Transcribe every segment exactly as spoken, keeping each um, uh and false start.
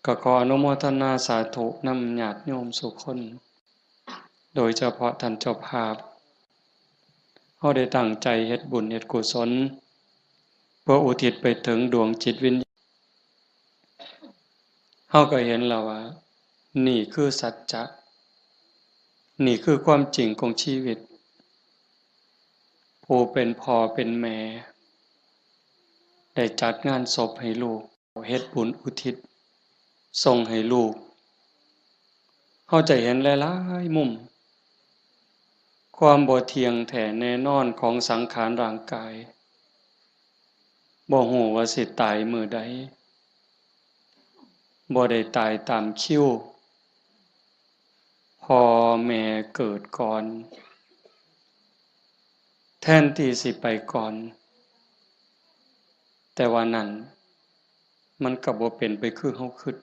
ก็ขออนุโมทนาสาธุนำญาติโยมสู่คน โดยเฉพาะท่านเจ้าภาพ เฮาได้ตั้งใจเฮ็ดบุญเฮ็ดกุศล เพื่ออุทิศไปถึงดวงจิตวิญญาณ เฮาก็เห็นแล้วว่า นี่คือสัจจะ นี่คือความจริงของชีวิต ผู้เป็นพ่อเป็นแม่ ได้จัดงานศพให้ลูก เฮ็ดบุญอุทิศส่งให้ลูก เฮาจะเห็นหลายๆมุม ความบ่เที่ยงแท้แน่นอนของสังขารร่างกาย บ่ฮู้ว่าสิตายมื้อใด บ่ได้ตายตามคิว พ่อแม่เกิดก่อน แทนที่สิไปก่อน แต่ว่านั่น มันก็บ่เป็นไปคือเฮาคิด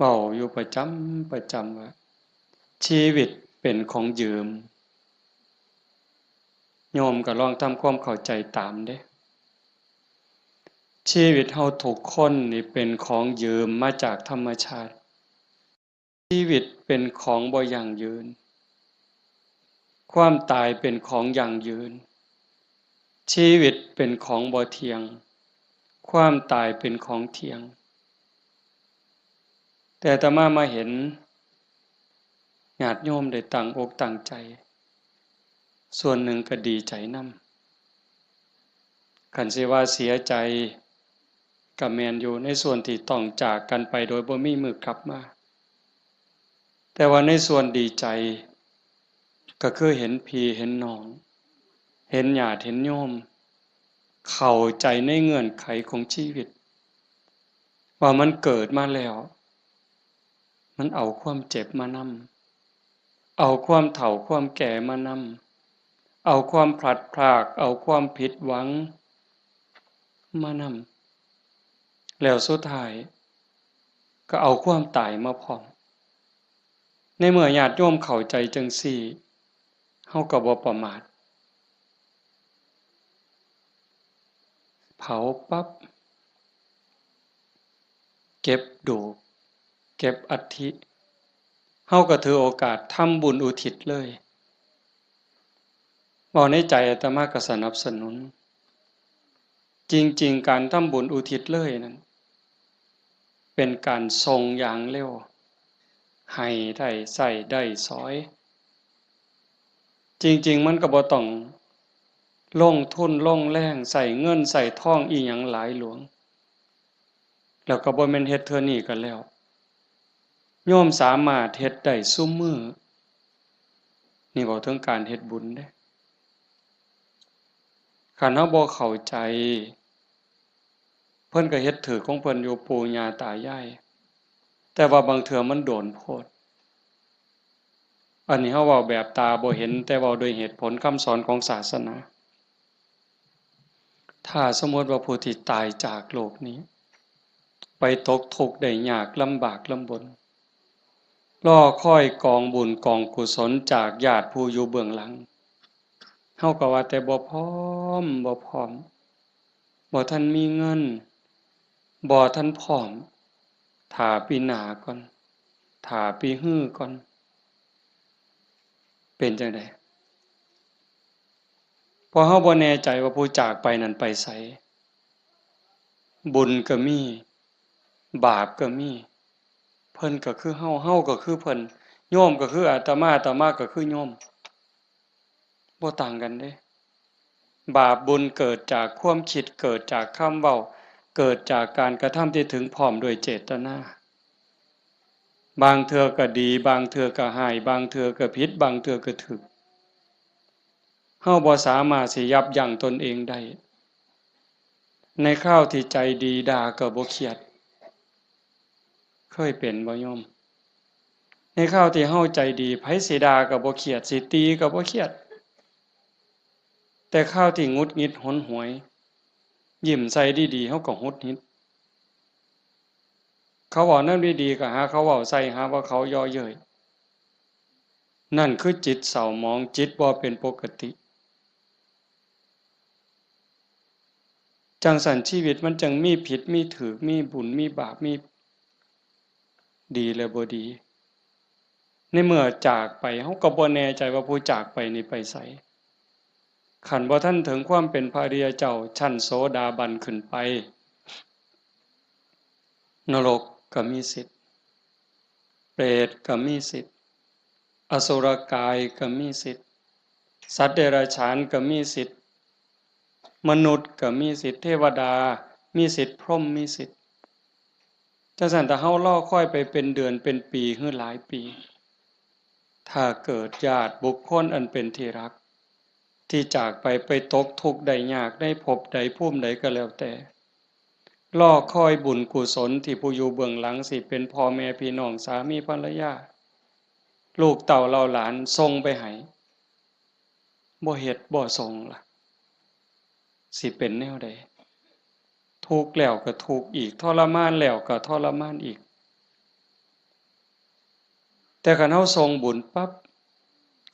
เว้าอยู่ประจำประจำว่า ชีวิตเป็นของยืม โยมก็ลองทำความเข้าใจตามเด้ ชีวิตเฮาทุกคนนี่เป็นของยืมมาจากธรรมชาติ ชีวิตเป็นของบ่ยั่งยืน ความตายเป็นของยั่งยืน ชีวิตเป็นของบ่เที่ยง ความตายเป็นของเที่ยง แต่อาตมามาเห็น ญาติโยมได้ตั้งอกตั้งใจ ส่วนหนึ่งก็ดีใจนำ คันสิว่าเสียใจ ก็แม่นอยู่ในส่วนที่ต้องจากกันไปโดยบ่มีมื้อกลับมา แต่ว่าในส่วนดีใจ ก็คือเห็นพี่เห็นน้อง เห็นญาติเห็นโยม เข้าใจในเงื่อนไขของชีวิต ว่ามันเกิดมาแล้ว มันเอาความเจ็บมานำ เอาความเฒ่าความแก่มานำ เอาความพลัดพราก เอาความผิดหวังมานำ แล้วสุดท้าย ก็เอาความตายมาพร้อม ในเมื่อญาติโยมเข้าใจจั่งซี้ เฮาก็บ่ประมาท เผาปั๊บ เก็บดูก เก็บอัฐิ เฮาก็ถือโอกาสทำบุญอุทิศเลย เว้าในใจอาตมาก็สนับสนุน จริงๆ การทำบุญอุทิศเลยนั่น เป็นการส่งอย่างเร็ว ให้ได้ใช้ได้สอย จริงๆ มันก็บ่ต้องลงทุนลงแรง ใช้เงินใช้ทองอิหยังหลายหลวง แล้วก็บ่แม่นเฮ็ดเทื่อนี้ก็แล้ว โยมสามารถเฮ็ดได้ซุมื้อ นี่เว้าถึงการเฮ็ดบุญเด้ คันเฮาบ่เข้าใจ เพิ่นก็เฮ็ดถืกของเพิ่นอยู่ ปู่ย่าตายาย แต่ว่าบางเทื่อมันโดนโพด อันนี้เฮาเว้าแบบตาบ่เห็น แต่เว้าด้วยเหตุผลคำสอนของศาสนา ถ้าสมมุติว่าผู้ที่ตายจากโลกนี้ ไปตกทุกข์ได้ยากลำบากลำบน รอคอยกองบุญกองกุศลจากญาติผู้อยู่เบื้องหลัง เฮาก็ว่าแต่บ่พร้อม บ่พร้อม บ่ทันมีเงิน บ่ทันพร้อม ถ้าปีหน้าก่อน ถ้าปีฮือก่อน เป็นจั่งใด เพราะเฮาบ่แน่ใจว่าผู้จากไปนั้นไปไส บุญก็มี บาปก็มี เพิ่นก็คือเฮา เฮาก็คือเพิ่น โยมก็คืออาตมา อาตมาก็คือโยม บ่ต่างกันเด้ บาปบุญเกิดจากความคิด เกิดจากคำเว้า เกิดจากการกระทำที่ถึงพร้อมด้วยเจตนา บางเทื่อก็ดี บางเทื่อก็ร้าย บางเทื่อก็ผิด บางเทื่อก็ถูก เฮาบ่สามารถสิยับยั้งตนเองได้ ในคราวที่ใจดีด่าก็บ่เครียด เคยเป็นบ่โยม ในคราวที่เฮาใจดี ไผสิด่าก็บ่เครียด สิตีก็บ่เครียด แต่คราวที่หงุดหงิดหนหวย ยิ้มใส่ดีๆ เฮาก็หงุดหงิด เขาเว้าแนวดีๆ ก็หาเขาเว้าใส่ หาว่าเขาเยาะเย้ย นั่นคือจิตเศร้าหมอง จิตบ่เป็นปกติ จั่งซั้นชีวิตมันจั่งมีผิด มีถูก มีบุญ มีบาป มีดีและบ่ดี ในเมื่อจากไป เฮาก็บ่แน่ใจว่าผู้จากไปนี่ไปไส คันบ่ทันถึงความเป็นพระอริยเจ้า ชั้นโสดาบันขึ้นไป นรกก็มีสิทธิ์ เปรตก็มีสิทธิ์ อสุรกายก็มีสิทธิ์ สัตว์เดรัจฉานก็มีสิทธิ์ มนุษย์ก็มีสิทธิ์ เทวดามีสิทธิ์ พรหมมีสิทธิ์ จั่งซั้นถ้าเฮารอคอยไปเป็นเดือนเป็นปีหรือหลายปี ถ้าเกิดญาติบุคคลอันเป็นที่รัก ที่จากไป ไปตกทุกข์ได้ยากในภพใดภูมิใดก็แล้วแต่ รอคอยบุญกุศลที่ผู้อยู่เบื้องหลังสิเป็นพ่อแม่พี่น้องสามีภรรยา ลูกเต้าเหล่าหลานส่งไปให้ บ่เฮ็ดบ่ส่งล่ะ สิเป็นแนวใด ทุกข์แล้วก็ทุกข์อีก ทรมานแล้วก็ทรมานอีก แต่คันเฮาส่งบุญปั๊บ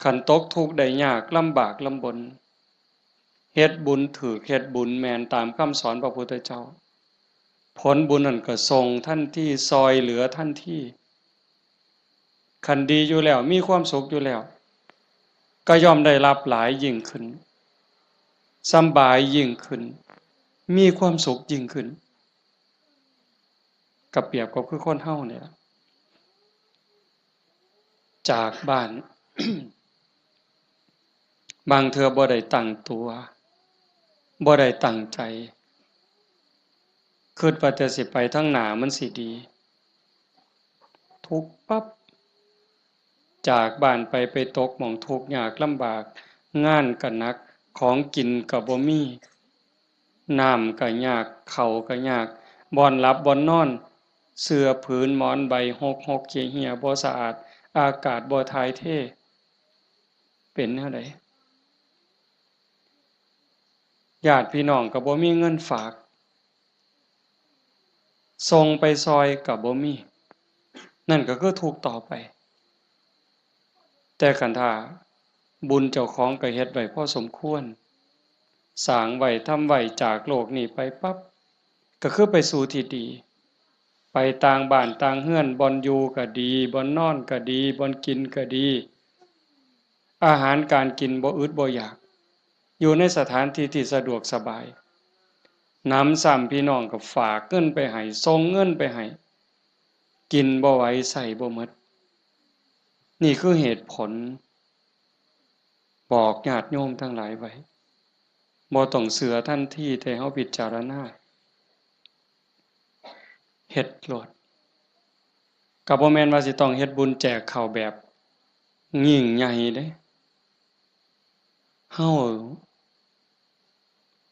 คันตกทุกข์ได้ยากลำบากลำบน เฮ็ดบุญถูก เฮ็ดบุญแม่นตามคำสอนพระพุทธเจ้า ผลบุญนั่นก็ส่งทันที ซ่อยเหลือทันที คันดีอยู่แล้ว มีความสุขอยู่แล้ว ก็ย่อมได้รับหลายยิ่งขึ้น สำบายยิ่งขึ้น มีความสุขยิ่งขึ้น ก็เปรียบก็คือคนเฮานี่ล่ะ จากบ้าน บางเทื่อบ่ได้ตั้งตัว บ่ได้ตั้งใจ คิดว่าแต่สิไปทางหน้ามันสิดี ทุกข์ปั๊บ จากบ้านไป ไปตกหม่องทุกข์ยากลำบาก งานก็หนัก ของกินก็บ่มี น้ำก็ยาก ข้าวก็ยาก บ่อนหลับบ่อนนอน เสื่อผืนหมอนใบหกหกเหี่ยเหี่ย บ่สะอาด อากาศบ่ถ่ายเท เป็นแนวใด ญาติพี่น้องก็บ่มีเงินฝาก ส่งไปซ่อยก็บ่มี นั่นก็คือทุกข์ต่อไป แต่คันถ้าบุญเจ้าของก็เฮ็ดไว้พอสมควร สร้างไว้ทำไว้ จากโลกนี้ไปปั๊บ ก็คือไปสู่ที่ดี ไปต่างบ้านต่างเฮือน บ่อนอยู่ก็ดี บ่อนนอนก็ดี บ่อนกินก็ดี อาหารการกินบ่อึดบ่อยาก อยู่ในสถานที่ที่สะดวกสบาย หนำซ้ำพี่น้องก็ฝากเงินไปให้ ส่งเงินไปให้ กินบ่ไหว ใช้บ่หมด นี่คือเหตุผล บอกญาติโยมทั้งหลายไว้ บ่ต้องเชื่อทันที แต่เฮาพิจารณา เฮ็ดโลด ก็บ่แม่นว่าสิต้องเฮ็ดบุญแจกข้าวแบบยิ่งใหญ่เด้ เฮา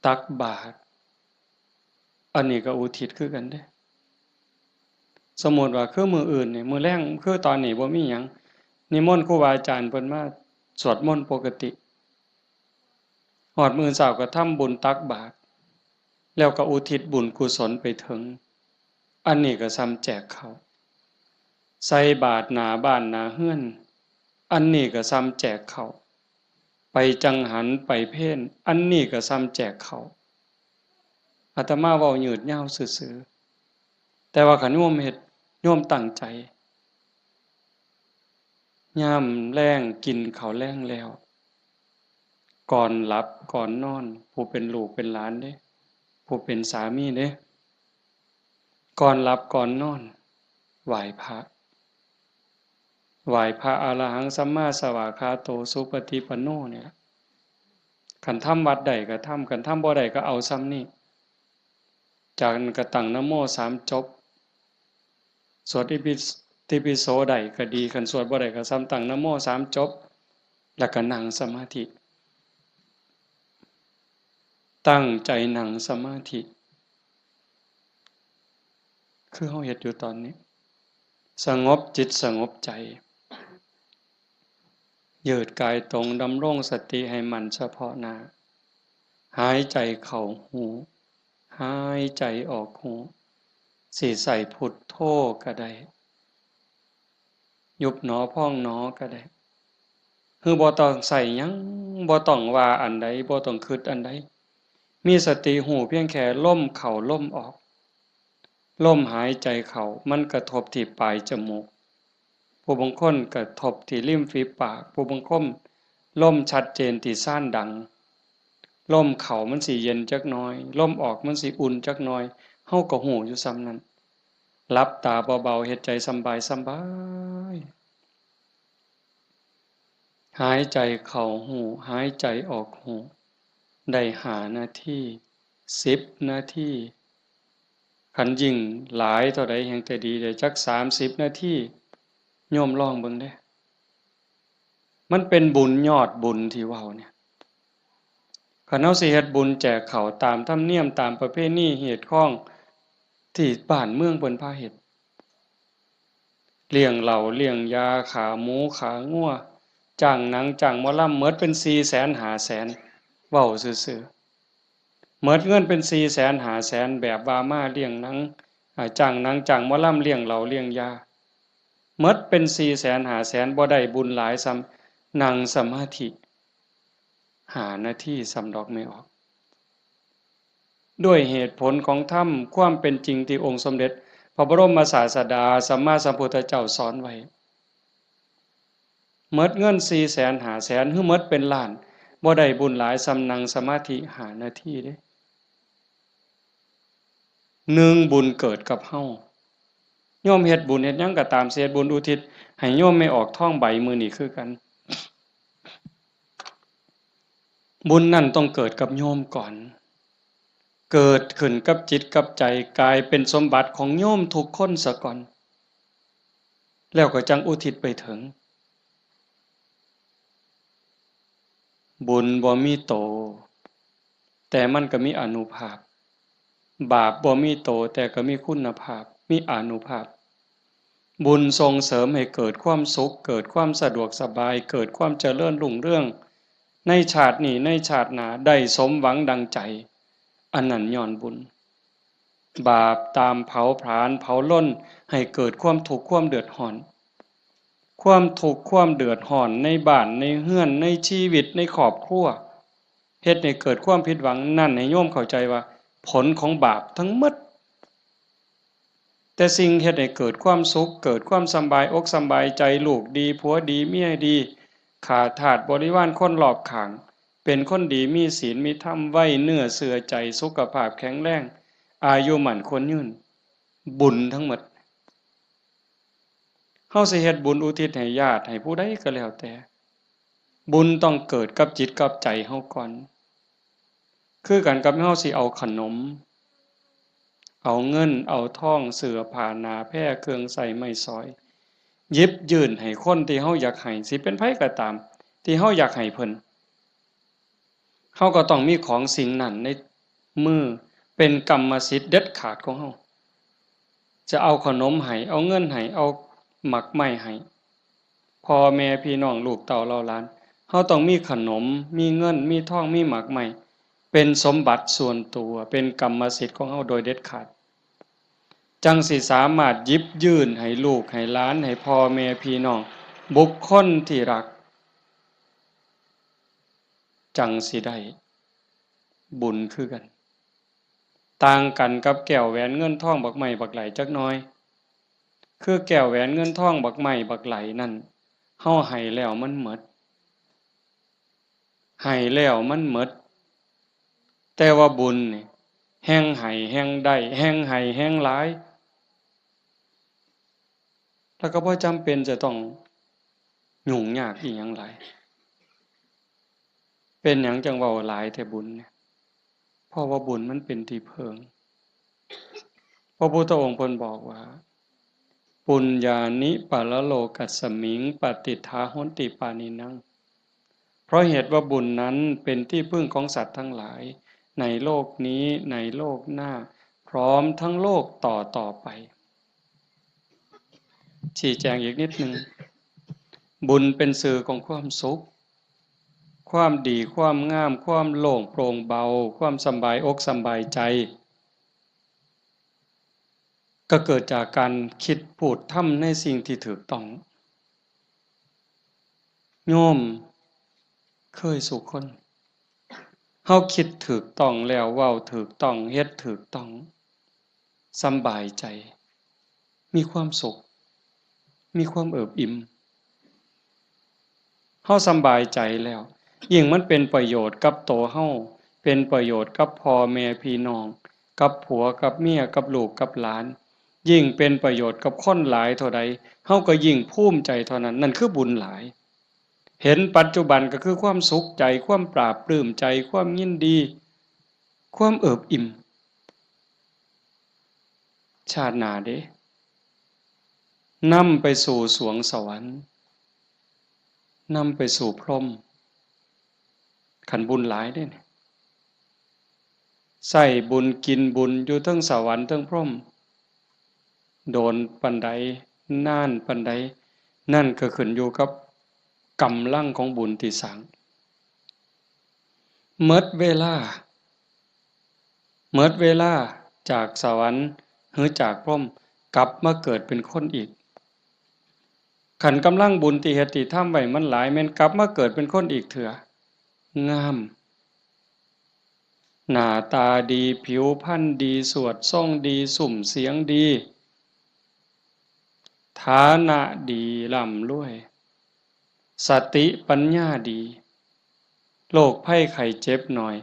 ตักบาตร อันนี้ก็อุทิศคือกันเด้ สมมุติว่าคือมื้ออื่นนี่ มื้อแลง คือตอนนี้บ่มีหยัง นิมนต์ครูบาอาจารย์เพิ่นมาสวดมนต์ปกติ ฮอดมื้อเช้าก็ทำบุญตักบาตร แล้วก็อุทิศบุญกุศลไปถึง อันนี้ก็ส่ำแจกข้าว ใส่บาตรหน้าบ้านหน้าเฮือน อันนี้ก็ส่ำแจกข้าว ไปจังหันไปเพล อันนี้ก็ส่ำแจกข้าว อาตมาเว้ายืดยาวซื่อๆ แต่ว่าคันโยมเฮ็ด โยมตั้งใจ ยามแลงกินข้าวแลงแล้ว ก่อนหลับก่อนนอน ผู้เป็นลูกเป็นหลานเด้ ผู้เป็นสามีเด้ ก่อนหลับก่อนนอน ไหว้พระ ไหว้พระ อะระหังสัมมาสวากขาโต สุปฏิปันโน เนี่ย คันทำวัดได้ก็ทำ คันทำบ่ได้ก็เอาส่ำนี้ จากนั้นก็ตั้งนะโมสามจบ สวดอิปิ ติปิโสได้ก็ดี คันสวดบ่ได้ก็ส่ำตั้งนะโมสามจบ แล้วก็นั่งสมาธิ ตั้งใจนั่งสมาธิ คือเฮาเฮ็ดอยู่ตอนนี้ สงบจิตสงบใจ ยืดกายตรง ดำรงสติให้มั่นเฉพาะหน้า หายใจเข้าฮู้ หายใจออกฮู้ สิใช้พุทโธก็ได้ ยุบหนอพองหนอก็ได้ คือบ่ต้องใช้หยัง บ่ต้องว่าอันใด บ่ต้องคิดอันใด มีสติรู้เพียงแค่ลมเข้าลมออก ลมหายใจเข้ามันกระทบที่ปลายจมูก ผู้บางคนกระทบที่ริมฝีปาก ผู้บางคนลมชัดเจนที่ซานดัง ลมเข้ามันสิเย็นจักหน่อย ลมออกมันสิอุ่นจักหน่อย เฮาก็รู้อยู่ส่ำนั้น หลับตาเบาๆ เฮ็ดใจสำบายสำบาย หายใจเข้ารู้ หายใจออกรู้ ได้ห้านาที สิบนาที คันยิ่งหลายเท่าใดแฮ่งแต่ดี ได้จักสามสิบนาที โยมลองเบิ่งเด้ มันเป็นบุญยอดบุญที่เว้าเนี่ย คันเฮาสิเฮ็ดบุญแจกข้าวตามธรรมเนียม ตามประเพณีฮีตคองที่บ้านเมืองเพิ่นพาเฮ็ด เลี้ยงเหล้า เลี้ยงยา ฆ่าหมู ฆ่างัว จ้างหนัง จ้างหมอลำ หมดเป็นสี่แสน ห้าแสน เว้าซื่อๆ หมดเงินเป็นสี่แสน ห้าแสน แบบว่ามาเลี้ยงหนัง อ่า จ้างหนัง จ้างหมอลำ เลี้ยงเหล้า เลี้ยงยา หมดเป็นสี่แสน ห้าแสน บ่ได้บุญหลายส่ำนั่งสมาธิ ห้านาทีส่ำดอก แม่ออก ด้วยเหตุผลของธรรม ความเป็นจริงที่องค์สมเด็จพระบรมศาสดาสัมมาสัมพุทธเจ้าสอนไว้ หมดเงินสี่แสน ห้าแสน หรือหมดเป็นล้าน บ่ได้บุญหลายส่ำนั่งสมาธิห้านาทีเด้ หนึ่ง บุญเกิดกับเฮา โยมเฮ็ดบุญเฮ็ดหยังก็ตาม สิเฮ็ดบุญอุทิศให้โยมแม่ออกทองใบมื้อนี้คือกัน บุญนั่นต้องเกิดกับโยมก่อน เกิดขึ้นกับจิตกับใจ กลายเป็นสมบัติของโยมทุกคนซะก่อน แล้วก็จั่งอุทิศไปถึง บุญบ่มีโต แต่มันก็มีอานุภาพ บาปบ่มีโต แต่ก็มีคุณภาพ มีอานุภาพ บุญส่งเสริมให้เกิดความสุข เกิดความสะดวกสบาย เกิดความเจริญรุ่งเรือง ในชาตินี้ ในชาติหน้า ได้สมหวังดังใจ อันนั้นย้อนบุญ บาปตามเผาผลาญเผาลน ให้เกิดความทุกข์ความเดือดร้อน ความทุกข์ความเดือดร้อนในบ้านในเฮือน ในชีวิต ในครอบครัว เฮ็ดให้เกิดความผิดหวัง นั่นให้โยมเข้าใจว่าผลของบาปทั้งหมด แต่สิ่งเฮ็ดให้เกิดความสุข เกิดความสำบายอกสำบายใจ ลูกดี ผัวดี เมียดี ข้าทาสบริวารคนรอบข้าง เป็นคนดี มีศีล มีธรรม ไว้เนื้อเชื่อใจ สุขภาพแข็งแรง อายุมั่นขวัญยืน บุญทั้งหมด เฮาสิเฮ็ดบุญอุทิศให้ญาติ ให้ผู้ใดก็แล้วแต่ บุญต้องเกิดกับจิตกับใจเฮาก่อน คือกันกับเฮาสิเอาขนม เอาเงิน เอาทอง เสื้อผ้า หน้าแพร เครื่องใช้ไม้สอย หยิบยื่นให้คนที่เฮาอยากให้ สิเป็นไผก็ตาม ที่เฮาอยากให้เพิ่น เฮาก็ต้องมีของสิ่งนั้นในมือ เป็นกรรมสิทธิ์เด็ดขาดของเฮา จะเอาขนมให้ เอาเงินให้ เอาหมากไม้ให้ พ่อแม่พี่น้องลูกเต้าเหล่าหลาน เฮาต้องมีขนม มีเงิน มีทอง มีหมากไม้ เป็นสมบัติส่วนตัว เป็นกรรมสิทธิ์ของเฮาโดยเด็ดขาด จั่งสิสามารถหยิบยื่นให้ลูกให้หลาน ให้พ่อแม่พี่น้อง บุคคลที่รัก จั่งสิได้บุญคือกัน ต่างกันกับแก้วแหวนเงินทองบักไม้บักไหลจักหน่อย คือแก้วแหวนเงินทองบักไม้บักไหลนั่น เฮาให้แล้วมันหมด ให้แล้วมันหมด แต่ว่าบุญนี่ แฮ่งให้แฮ่งได้ แฮ่งให้แฮ่งหลาย แล้วก็บ่จำเป็นจะต้องยุ่งยากอิหยังหลาย เป็นหยังจั่งเว้าหลายแท้บุญเนี่ย เพราะว่าบุญมันเป็นที่เพิ่ง พระพุทธองค์เพิ่นบอกว่า ปุญญานิปรโลกัสมิง ปฏิฏฐาโหนติปาณินัง เพราะเหตุว่าบุญนั้นเป็นที่พึ่งของสัตว์ทั้งหลาย ในโลกนี้ ในโลกหน้า พร้อมทั้งโลกต่อต่อไป ชี้แจงอีกนิดหนึ่ง บุญเป็นสื่อของความสุข ความดี ความงาม ความโล่งโปร่งเบา ความสำบายอกสำบายใจ ก็เกิดจากการคิดพูดทำในสิ่งที่ถูกต้อง โยมเคยสู่คน เฮาคิดถูกต้องแล้ว เว้าถูกต้อง เฮ็ดถูกต้อง สำบายใจ มีความสุข มีความเอิบอิ่ม เฮาสำบายใจแล้ว ยิ่งมันเป็นประโยชน์กับตัวเฮา เป็นประโยชน์กับพ่อแม่พี่น้อง กับผัวกับเมีย กับลูกกับหลาน ยิ่งเป็นประโยชน์กับคนหลายเท่าใด เฮาก็ยิ่งภูมิใจเท่านั้น นั่นคือบุญหลาย เห็นปัจจุบันก็คือความสุขใจ ความปลาบปลื้มใจ ความยินดี ความเอิบอิ่ม ชาติหน้าเด้ นำไปสู่สวงสวรรค์ นำไปสู่พรหม คันบุญหลายเด้เนี่ย ใช้บุญกินบุญอยู่เทิงสวรรค์เทิงพรหม โดนปานใด นานปานใด นั่นก็ขึ้นอยู่กับกำลังของบุญที่สร้าง หมดเวลา หมดเวลาจากสวรรค์หรือจากพรหม กลับมาเกิดเป็นคนอีก คันกำลังบุญที่เฮ็ดที่ทำไว้มันหลาย แม่นกลับมาเกิดเป็นคนอีกเทื่อ งาม หน้าตาดี ผิวพรรณดี สวดทรงดี ซุ่มเสียงดี ฐานะดี ร่ำรวย สติปัญญาดี โรคภัยไข้เจ็บน้อย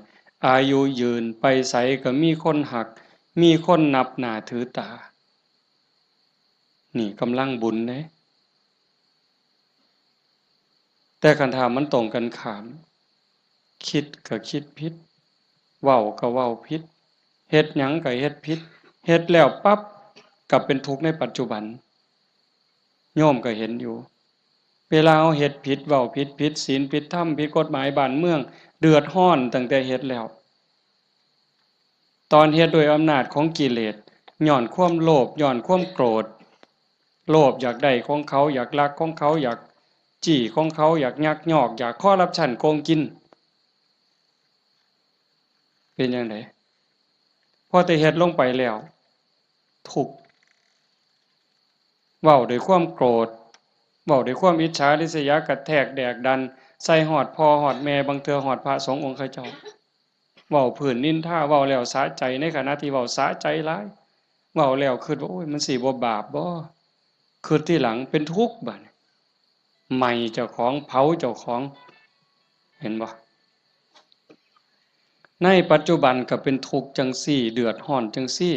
อายุยืน ไปไสก็มีคนฮัก มีคนนับหน้าถือตา นี่กำลังบุญเด้ แต่คันถ้ามันตรงกันข้าม คิดก็คิดผิด เว้าก็เว้าผิด เฮ็ดหยังก็เฮ็ดผิด เฮ็ดแล้วปั๊บ ก็เป็นทุกข์ในปัจจุบัน โยมก็เห็นอยู่ เวลาเฮาเฮ็ดผิด เว้าผิด ผิดศีล ผิดธรรม ผิดกฎหมายบ้านเมือง เดือดร้อนตั้งแต่เฮ็ดแล้ว ตอนเฮ็ดด้วยอำนาจของกิเลส ย้อนความโลภ ย้อนความโกรธ โลภอยากได้ของเขา อยากลักของเขา อยากจี้ของเขา อยากยักยอก อยากคอร์รัปชัน โกงกิน เป็นจั่งใด พอแต่เฮ็ดลงไปแล้ว ทุกข์ เว้าด้วยความโกรธ เว้าด้วยความอิจฉาริษยา กระแทกแดกดัน ใส่ฮอดพ่อฮอดแม่ บางเทื่อฮอดพระสงฆ์องค์เขาเจ้า เว้าพื้นนินทา เว้าแล้วสะใจ ในขณะที่เว้าสะใจหลาย เว้าแล้วคิดว่า โอ้ย มันสิบ่บาปบ่ คิดทีหลังเป็นทุกข์บัดนี้ ไหม้เจ้าของ เผาเจ้าของ เห็นบ่ ในปัจจุบันก็เป็นทุกข์จั่งซี้ เดือดร้อนจั่งซี้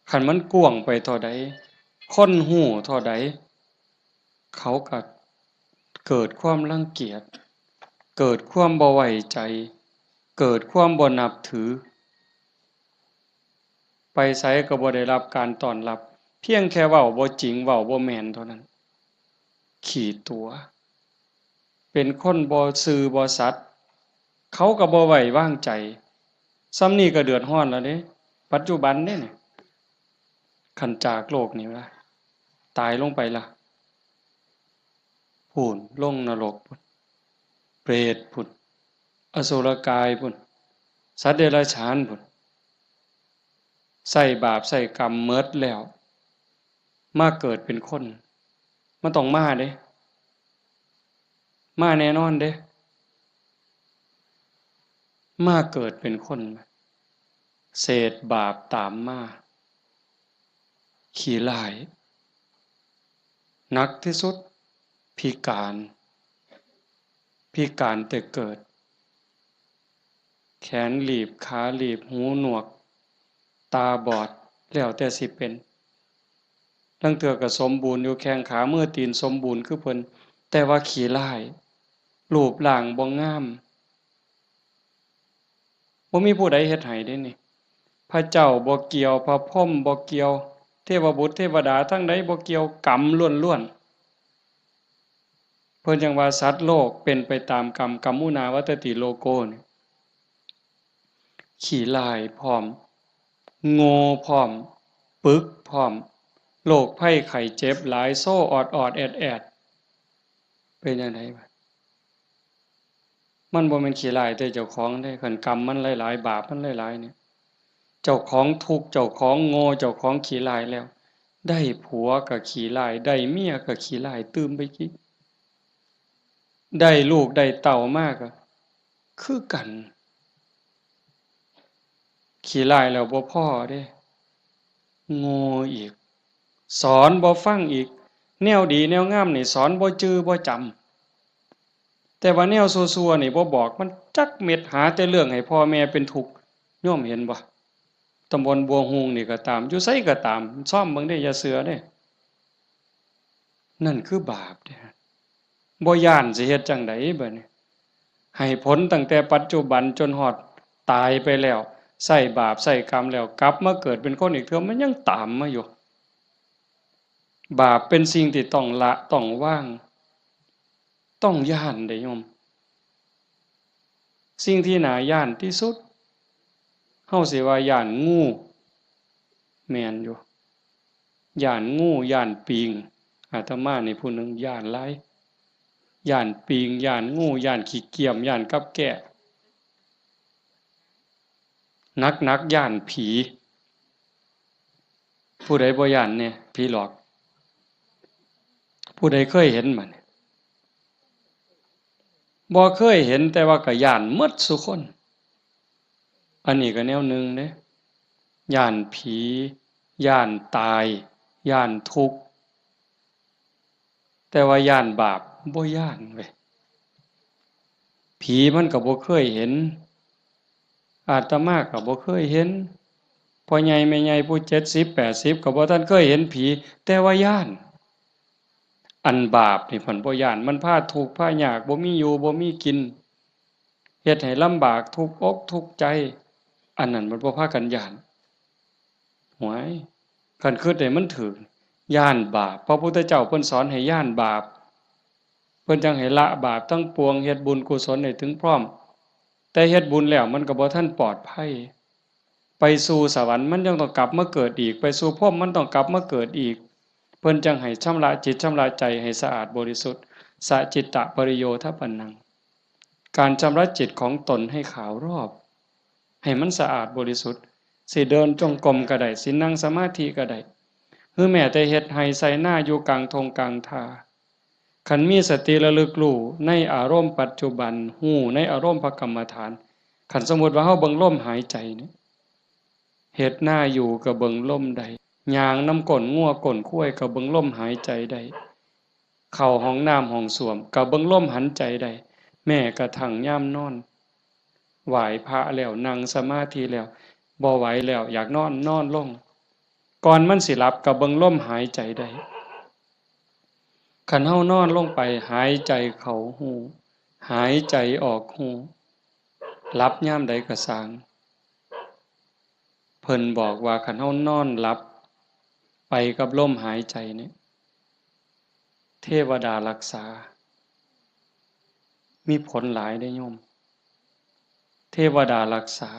คันมันกว้างไปเท่าใด คนฮู้เท่าใด เขาก็เกิดความรังเกียจ เกิดความบ่ไว้ใจ เกิดความบ่นับถือ ไปไสก็บ่ได้รับการต้อนรับ เพียงแค่เว้าบ่จริง เว้าบ่แม่นเท่านั้น ขี้ตั๋ว เป็นคนบ่ซื่อบ่สัตย์ เขาก็บ่ไว้วางใจ ส่ำนี้ก็เดือดร้อนแล้วเด้ ปัจจุบันเด้นี่ คันจากโลกนี้ละ ตายลงไปละ พู้น ลงนรกพู้น เปรตพู้น อสุรกายพู้น สัตว์เดรัจฉานพู้น ใช้บาปใช้กรรมหมดแล้ว มาเกิดเป็นคน มันต้องมาเด้ มาแน่นอนเด้ มาเกิดเป็นคน เศษบาปตามมา ขี้ร้าย หนักที่สุด พิการ พิการแต่เกิด แขนหลีบ ขาหลีบ หูหนวก ตาบอด แล้วแต่สิเป็น ลางเทื่อก็สมบูรณ์อยู่ แข้งขามือตีนสมบูรณ์คือเพิ่น แต่ว่าขี้ร้าย รูปร่างบ่งาม บ่มีผู้ใดเฮ็ดให้เด้นี่ พระเจ้าบ่เกี่ยว พระพรหมบ่เกี่ยว เทวบุตรเทวดาทั้งใดบ่เกี่ยว กรรมล้วนๆ เพิ่นจั่งว่าสัตว์โลกเป็นไปตามกรรม กัมมุนาวัตติโลโกนี่ ขี้ร้ายพร้อม โง่พร้อม ปึกพร้อม โรคภัยไข้เจ็บหลาย โซออดๆ แอดๆ เป็นจั่งใดวะ มันบ่แม่นขี้ร้ายแต่เจ้าของเด้ คันกรรมมันหลายๆ บาปมันหลายๆ เนี่ย เจ้าของทุกข์ เจ้าของโง่ เจ้าของขี้ร้ายแล้ว ได้ผัวก็ขี้ร้าย ได้เมียก็ขี้ร้ายตื่มไปอีก ได้ลูกได้เต้ามาก็คือกัน ขี้ร้ายแล้วบ่พอเด้ โง่อีก สอนบ่ฟังอีก แนวดีแนวงามนี่สอนบ่จื่อบ่จำ แต่ว่าแนวซั่วๆนี่บ่บอกมันจักเม็ด หาแต่เรื่องให้พ่อแม่เป็นทุกข์ โยมเห็นบ่ ตำบลบัวฮูงนี่ก็ตาม อยู่ไสก็ตาม ซ่อมเบิ่งเด้ อย่าเชื่อเด้ นั่นคือบาปเด้ บ่ย้านสิเฮ็ดจั่งใดบัดนี้ ให้ผลตั้งแต่ปัจจุบันจนฮอดตายไปแล้ว ใช้บาปใช้กรรมแล้ว กลับมาเกิดเป็นคนอีกเทื่อ มันยังตามมาอยู่ บาปเป็นสิ่งที่ต้องละ ต้องวาง ต้องย้านเด้โยม สิ่งที่น่าย้านที่สุด เฮาสิว่าย้านงู แม่นอยู่ ย้านงู ย้านปิง อาตมานี่ผู้หนึ่งย้านหลาย ย้านปิง ย้านงู ย้านขี้เกียม ย้านกับแก้ หนักๆ ย้านผี ผู้ใดบ่ย้านแน่ ผีหลอก ผู้ใดเคยเห็นบ่นี่ บ่เคยเห็น แต่ว่าก็ย้านหมดซุคน อันนี้ก็แนวหนึ่งเด้ ย้านผี ย้านตาย ย้านทุกข์ แต่ว่าย้านบาป บ่ย้านเว้ย ผีมันก็บ่เคยเห็น อาตมาก็บ่เคยเห็น พ่อใหญ่แม่ใหญ่ผู้เจ็ดสิบแปดสิบก็บ่ทันเคยเห็นผี แต่ว่าย้าน อันบาปนี่เพิ่นบ่ย้าน มันพาทุกข์พายาก บ่มีอยู่บ่มีกิน เฮ็ดให้ลำบาก ทุกข์อกทุกข์ใจ อันนั้นมันบ่พากันย้าน หวย คันคิดให้มันถูก ย้านบาป พระพุทธเจ้าเพิ่นสอนให้ย้านบาป เพิ่นจั่งให้ละบาปทั้งปวง เฮ็ดบุญกุศลให้ถึงพร้อม แต่เฮ็ดบุญแล้วมันก็บ่ทันปลอดภัย ไปสู่สวรรค์มันยังต้องกลับมาเกิดอีก ไปสู่พรหมมันต้องกลับมาเกิดอีก เพิ่นจั่งให้ชำระจิตชำระใจให้สะอาดบริสุทธิ์ สะจิตตะปริโยทปนัง การชำระจิตของตนให้ขาวรอบ ให้มันสะอาดบริสุทธิ์ สิเดินจงกรมก็ได้ สินั่งสมาธิก็ได้ หรือแม้แต่เฮ็ดไร่ไถนาอยู่กลางท่งกลางท่า คันมีสติระลึกรู้ในอารมณ์ปัจจุบัน รู้ในอารมณ์พระกรรมฐาน คันสมมุติว่าเฮาเบิ่งลมหายใจนี่ เฮ็ดนาอยู่ก็เบิ่งลมได้ ย่างนำก้นงัวก้นควายก็เบิ่งลมหายใจได้ เข้าห้องน้ำห้องส้วมก็เบิ่งลมหายใจได้ แม้กระทั่งยามนอน ไหว้พระแล้วนั่งสมาธิแล้ว บ่ไหวแล้วอยากนอนนอนลง ก่อนมันสิหลับก็เบิ่งลมหายใจได้ คันเฮานอนลงไปหายใจเข้าฮู้ หายใจออกฮู้ หลับยามใดก็ซ่าง เพิ่นบอกว่าคันเฮานอนหลับไปกับลมหายใจเนี่ย เทวดารักษา มีผลหลายเด้โยม เทวดารักษา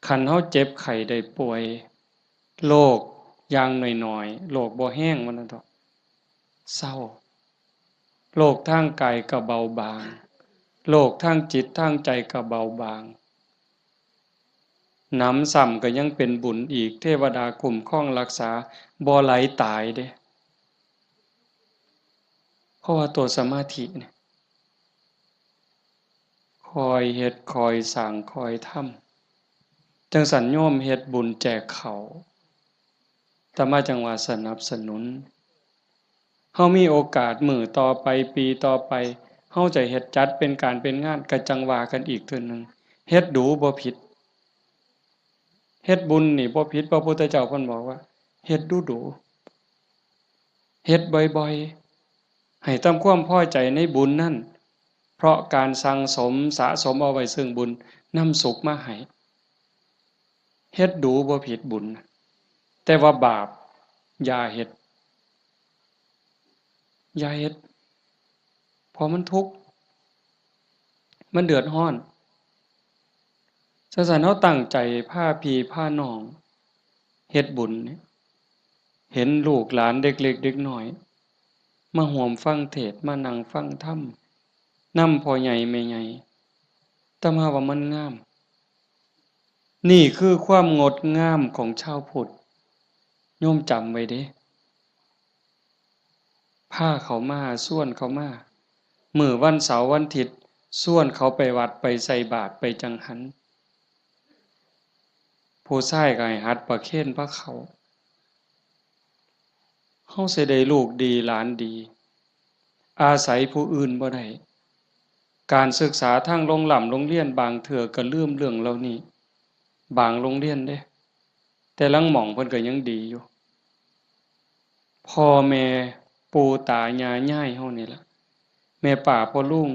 คันเฮาเจ็บไข้ได้ป่วย โรคอย่างน้อยๆ โรคบ่แฮงว่าซั่นเถาะ เซา โรคทางกายก็เบาบาง โรคทางจิตทางใจก็เบาบาง หนำซ้ำก็ยังเป็นบุญอีก เทวดาคุ้มครองรักษา บ่ไหลตายเด้ เพราะว่าตัวสมาธิเนี่ย คอยเฮ็ด คอยสร้าง คอยทำ จั่งซั้นโยมเฮ็ดบุญแจกข้าว อาตมาจั่งว่าสนับสนุน เฮามีโอกาสมื้อต่อไป ปีต่อไป เฮาจะเฮ็ดจัดเป็นการเป็นงาน ก็จั่งว่ากันอีกเทื่อหนึ่ง เฮ็ดดูบ่ผิด เฮ็ดบุญนี่บ่ผิด พระพุทธเจ้าเพิ่นบอกว่า เฮ็ดดูดู เฮ็ดบ่อยๆ ให้ทำความพอใจในบุญนั้น เพราะการสั่งสมสะสมเอาไว้ซึ่งบุญนำสุขมาให้ เฮ็ดดูบ่ผิดบุญ แต่ว่าบาปอย่าเฮ็ด อย่าเฮ็ด เพราะมันทุกข์ มันเดือดร้อน จั่งซั้นเฮาตั้งใจพาพี่พาน้องเฮ็ดบุญเนี่ย เห็นลูกหลานเด็กเล็กเด็กน้อย มาร่วมฟังเทศน์ มานั่งฟังธรรม นำพ่อใหญ่แม่ใหญ่ อาตมาว่ามันงาม นี่คือความงดงามของชาวพุทธ โยมจำไว้เด้ พาเขามา ชวนเขามา มื้อวันเสาร์วันอาทิตย์ ชวนเขาไปวัดไปใส่บาตรไปจังหัน ผู้ชายก็ให้หัดประเคนพาเข้า เฮาสิได้ลูกดีหลานดี อาศัยผู้อื่นบ่ได้ การศึกษาทางโรงร่ำโรงเรียนบางเทื่อก็ลืมเรื่องเหล่านี้ บางโรงเรียนเด้ แต่ลางหม่องเพิ่นก็ยังดีอยู่ พ่อแม่ปู่ตายายยายเฮานี่ล่ะ แม่ป้าพ่อลุง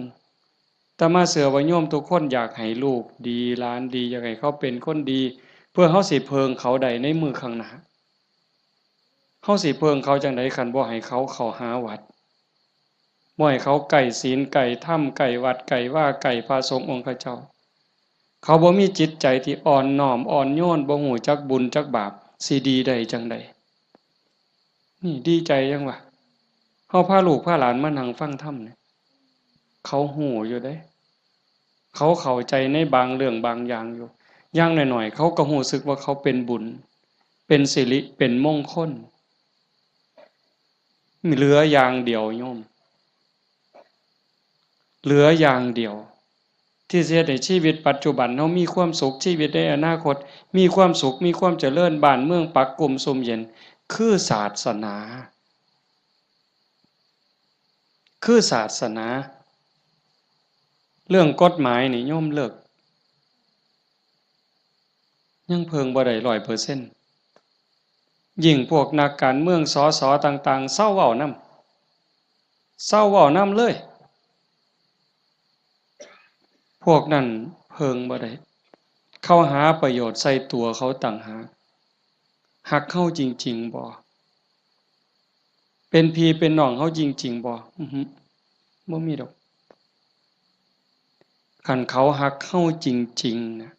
อาตมาเชื่อว่าโยมทุกคนอยากให้ลูกดีหลานดี อยากให้เขาเป็นคนดี เพื่อเฮาสิเพิ่งเขาได้ในมื้อข้างหน้า เฮาสิเพิ่งเขาจั่งใดคันบ่ให้เขาเข้าหาวัด บ่ให้เขาใกล้ศีลใกล้ธรรมใกล้วัดใกล้วาใกล้พระสงฆ์องค์เจ้า เขาบ่มีจิตใจที่อ่อนน้อมอ่อนโยน บ่ฮู้จักบุญจักบาป สิดีได้จั่งใด นี่ดีใจจั่งวะ เฮาพาลูกพาหลานมานั่งฟังธรรมเนี่ย เขาฮู้อยู่เด้ เขาเข้าใจในบางเรื่องบางอย่างอยู่ อย่างน้อยๆ เขาก็รู้สึกว่าเขาเป็นบุญ เป็นสิริ เป็นมงคล เหลืออย่างเดียวโยม เหลืออย่างเดียว ที่สิเฮ็ดให้ชีวิตปัจจุบันเฮามีความสุข ชีวิตในอนาคตมีความสุข มีความเจริญ บ้านเมืองปักกุมซุ่มเย็น คือศาสนา คือศาสนา เรื่องกฎหมายนี่โยมเลิก ยังเพิ่งบ่ได้ร้อยเปอร์เซ็นต์ ยิ่งพวกนักการเมือง สส ต่างๆ เซาเว้านำ เซาเว้านำเลย พวกนั้นเพิ่งบ่ได้ เขาหาประโยชน์ใส่ตัวเขาต่างหาก ฮักเฮาจริงๆ บ่ เป็นพี่เป็นน้องเฮาจริงๆ บ่ อือหือ บ่มีดอก คันเขาฮักเฮาจริงๆ นะ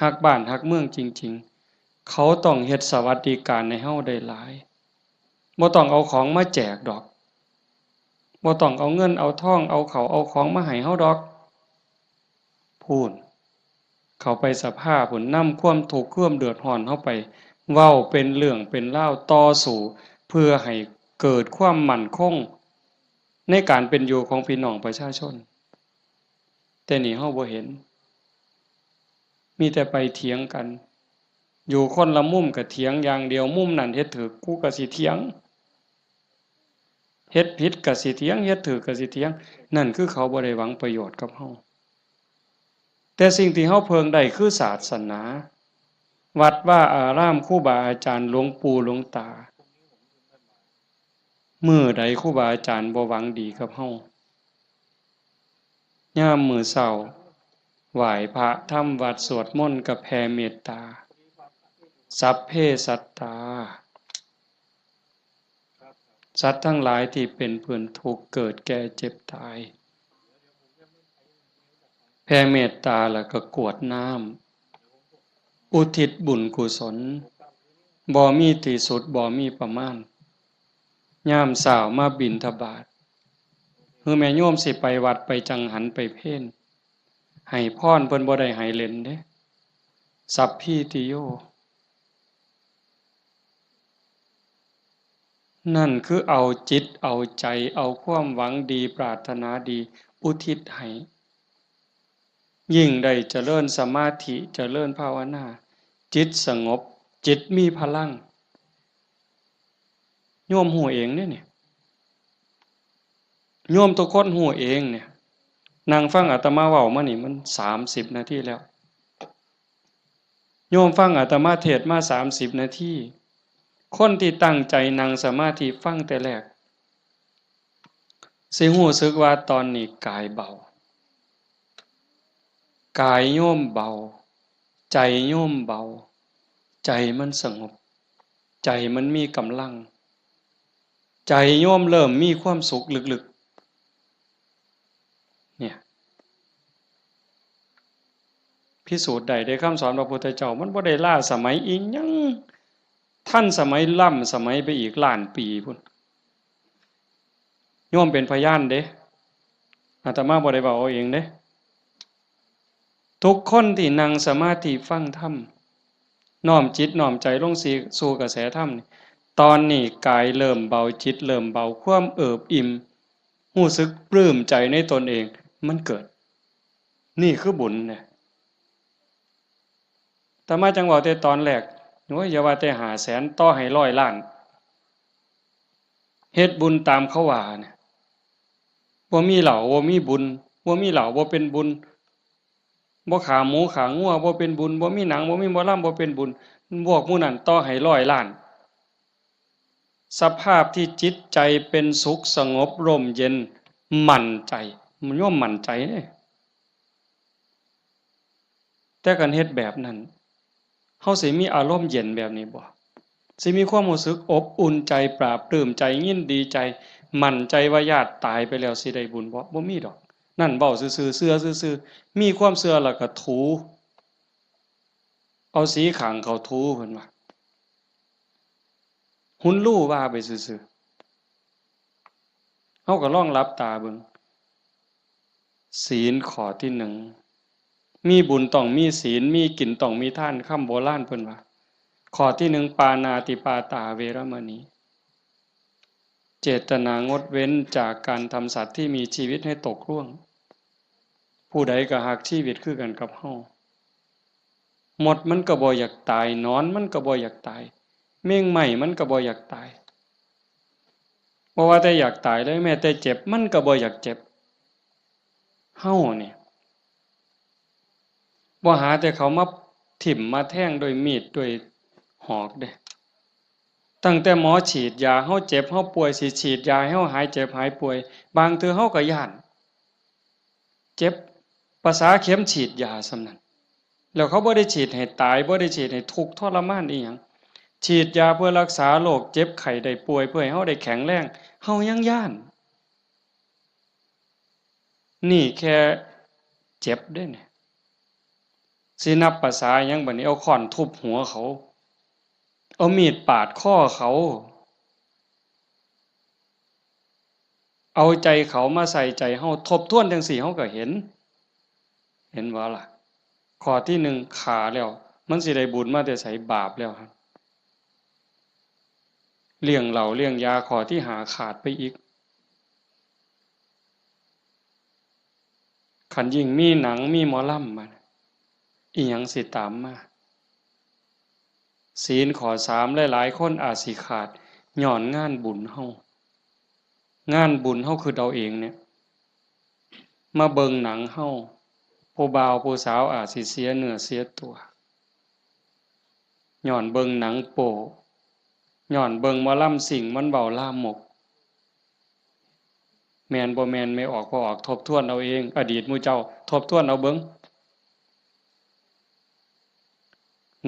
ฮักบ้านฮักเมืองจริงๆ เขาต้องเฮ็ดสวัสดิการให้เฮาได้หลาย บ่ต้องเอาของมาแจกดอก บ่ต้องเอาเงินเอาทอง เอาข้าวเอาของมาให้เฮาดอก พู้น เข้าไปสภาพู้น นำความทุกข์ความเดือดร้อนเฮาไป เว้าเป็นเรื่องเป็นราว ต่อสู้ เพื่อให้เกิดความมั่นคง ในการเป็นอยู่ของพี่น้องประชาชน แต่นี่เฮาบ่เห็น มีแต่ไปเถียงกัน อยู่คนละมุมก็เถียงอย่างเดียว มุมนั้นเฮ็ดถูก กูก็สิเถียง เฮ็ดผิดก็สิเถียง เฮ็ดถูกก็สิเถียง นั่นคือเขาบ่ได้หวังประโยชน์กับเฮา แต่สิ่งที่เฮาเพิ่งได้คือศาสนา วัดวาอาราม ครูบาอาจารย์ หลวงปู่หลวงตา มื้อใดครูบาอาจารย์บ่หวังดีกับเฮา ยามมื้อเช้า ไหว้พระทำวัตรสวดมนต์ก็แผ่เมตตา สัพเพสัตตา สัตว์ทั้งหลายที่เป็นเพื่อนทุกข์เกิดแก่เจ็บตาย แผ่เมตตาแล้วก็กรวดน้ำ อุทิศบุญกุศล บ่มีที่สุด บ่มีประมาณ ยามเช้ามาบิณฑบาต คือแม่โยมสิไปวัดไปจังหันไปเพล ให้พรเพิ่นบ่ได้ให้เล่นเด้ สัพพีติโย นั่นคือเอาจิตเอาใจ เอาความหวังดีปรารถนาดีอุทิศให้ ยิ่งได้เจริญสมาธิเจริญภาวนา จิตสงบ จิตมีพลัง โยมฮู้เองเด้นี่ โยมทุกคนฮู้เองเนี่ย นั่งฟังอาตมาเว้ามานี่มันสามสิบนาทีแล้ว โยมฟังอาตมาเทศน์มาสามสิบนาที คนที่ตั้งใจนั่งสมาธิฟังแต่แรก สิรู้สึกว่าตอนนี้กายเบา กายโยมเบา ใจโยมเบา ใจมันสงบ ใจมันมีกำลัง ใจโยมเริ่มมีความสุขลึกๆ เนี่ย พิสูจน์ได้เด้ คำสอนพระพุทธเจ้า มันบ่ได้ล้าสมัยอิหยัง ทันสมัยล้ำสมัยไปอีกล้านปีพู้น โยมเป็นพยานเด้ อาตมาบ่ได้เว้าเอาเองเด้ ทุกคนที่นั่งสมาธิฟังธรรม น้อมจิตน้อมใจลงสู่กระแสธรรมนี่ ตอนนี้กายเริ่มเบา จิตเริ่มเบา ความเอิบอิ่ม รู้สึกปลื้มใจในตนเอง มันเกิด นี่คือบุญเนี่ย อาตมาจั่งเว้าแต่ตอนแรก โอ้ย อย่าว่าแต่ห้าแสน ต่อให้ร้อยล้าน เฮ็ดบุญตามเขาว่าเนี่ย บ่มีเหล้า บ่มีบุญ บ่มีเหล้า บ่เป็นบุญ บ่ฆ่าหมูฆ่างัว บ่เป็นบุญ บ่มีหนัง บ่มีหมอลำ บ่เป็นบุญ พวกหมู่นั้นต่อให้ร้อยล้าน สภาพที่จิตใจเป็นสุขสงบร่มเย็น มั่นใจ โยมมั่นใจเด้ แต่คันเฮ็ดแบบนั้น เฮาสิมีอารมณ์เย็นแบบนี้บ่ สิมีความรู้สึกอบอุ่นใจ ปลาบปลื้มใจ ยินดีใจ มั่นใจว่าญาติตายไปแล้วสิได้บุญบ่ บ่มีดอก นั่นเว้าซื่อๆ เชื่อซื่อๆ มีความเชื่อแล้วก็ถู เอาสีข้างเขาถู เพิ่นว่า หุนลู่ว่าไปซื่อๆ เฮาก็ลองหลับตาเบิ่ง ศีลข้อที่หนึ่ง มีบุญต้องมีศีล มีกินต้องมีทาน คำโบราณเพิ่นว่า ข้อที่หนึ่ง ปาณาติปาตาเวรมณี เจตนางดเว้นจากการทำสัตว์ที่มีชีวิตให้ตกร่วง ผู้ใดก็ฮักชีวิตคือกันกับเฮา มดมันก็บ่อยากตาย หนอนมันก็บ่อยากตาย แมงไม้มันก็บ่อยากตาย บ่ว่าแต่อยากตายเลย แม้แต่เจ็บมันก็บ่อยากเจ็บ เฮานี่ บ่หาแต่เขามาถิ่มมาแทงด้วยมีดด้วยหอกเด้ ตั้งแต่หมอฉีดยา เฮาเจ็บเฮาป่วย สิฉีดยาให้เฮาหายเจ็บหายป่วย บางเทื่อเฮาก็ย้าน เจ็บ ประสาเข็มฉีดยาส่ำนั้น แล้วเขาบ่ได้ฉีดให้ตาย บ่ได้ฉีดให้ทุกข์ทรมานอีหยัง ฉีดยาเพื่อรักษาโรคเจ็บไข้ได้ป่วย เพื่อให้เฮาได้แข็งแรง เฮายังย้าน นี่แค่เจ็บเด้เนี่ย สินับประสาหยังบัดนี้ เอาค้อนทุบหัวเขา เอามีดปาดคอเขา เอาใจเขามาใส่ใจเฮา ทบทวนจั่งซี้เฮาก็เห็น เห็นบ่ล่ะ ข้อที่หนึ่งฆ่าแล้ว มันสิได้บุญมาแต่ไส บาปแล้วหั่น เลี้ยงเหล้าเลี้ยงยา ข้อที่ห้าขาดไปอีก คันยิ่งมีหนังมีหมอลำมา อีหยังสิตามมา ศีลข้อสาม หลายๆ คนอาจสิขาด ย้อนงานบุญเฮา งานบุญเฮาคิดเอาเองเนี่ย มาเบิ่งหนังเฮา ผู้บ่าวผู้สาวอาจสิเสียเนื้อเสียตัว ย้อนเบิ่งหนังโป๊ ย้อนเบิ่งหมอลำซิ่งมันเว้าลามก แม่นบ่แม่น แม่ออกบ่ออก ทบทวนเอาเอง อดีตหมู่เจ้า ทบทวนเอาเบิ่ง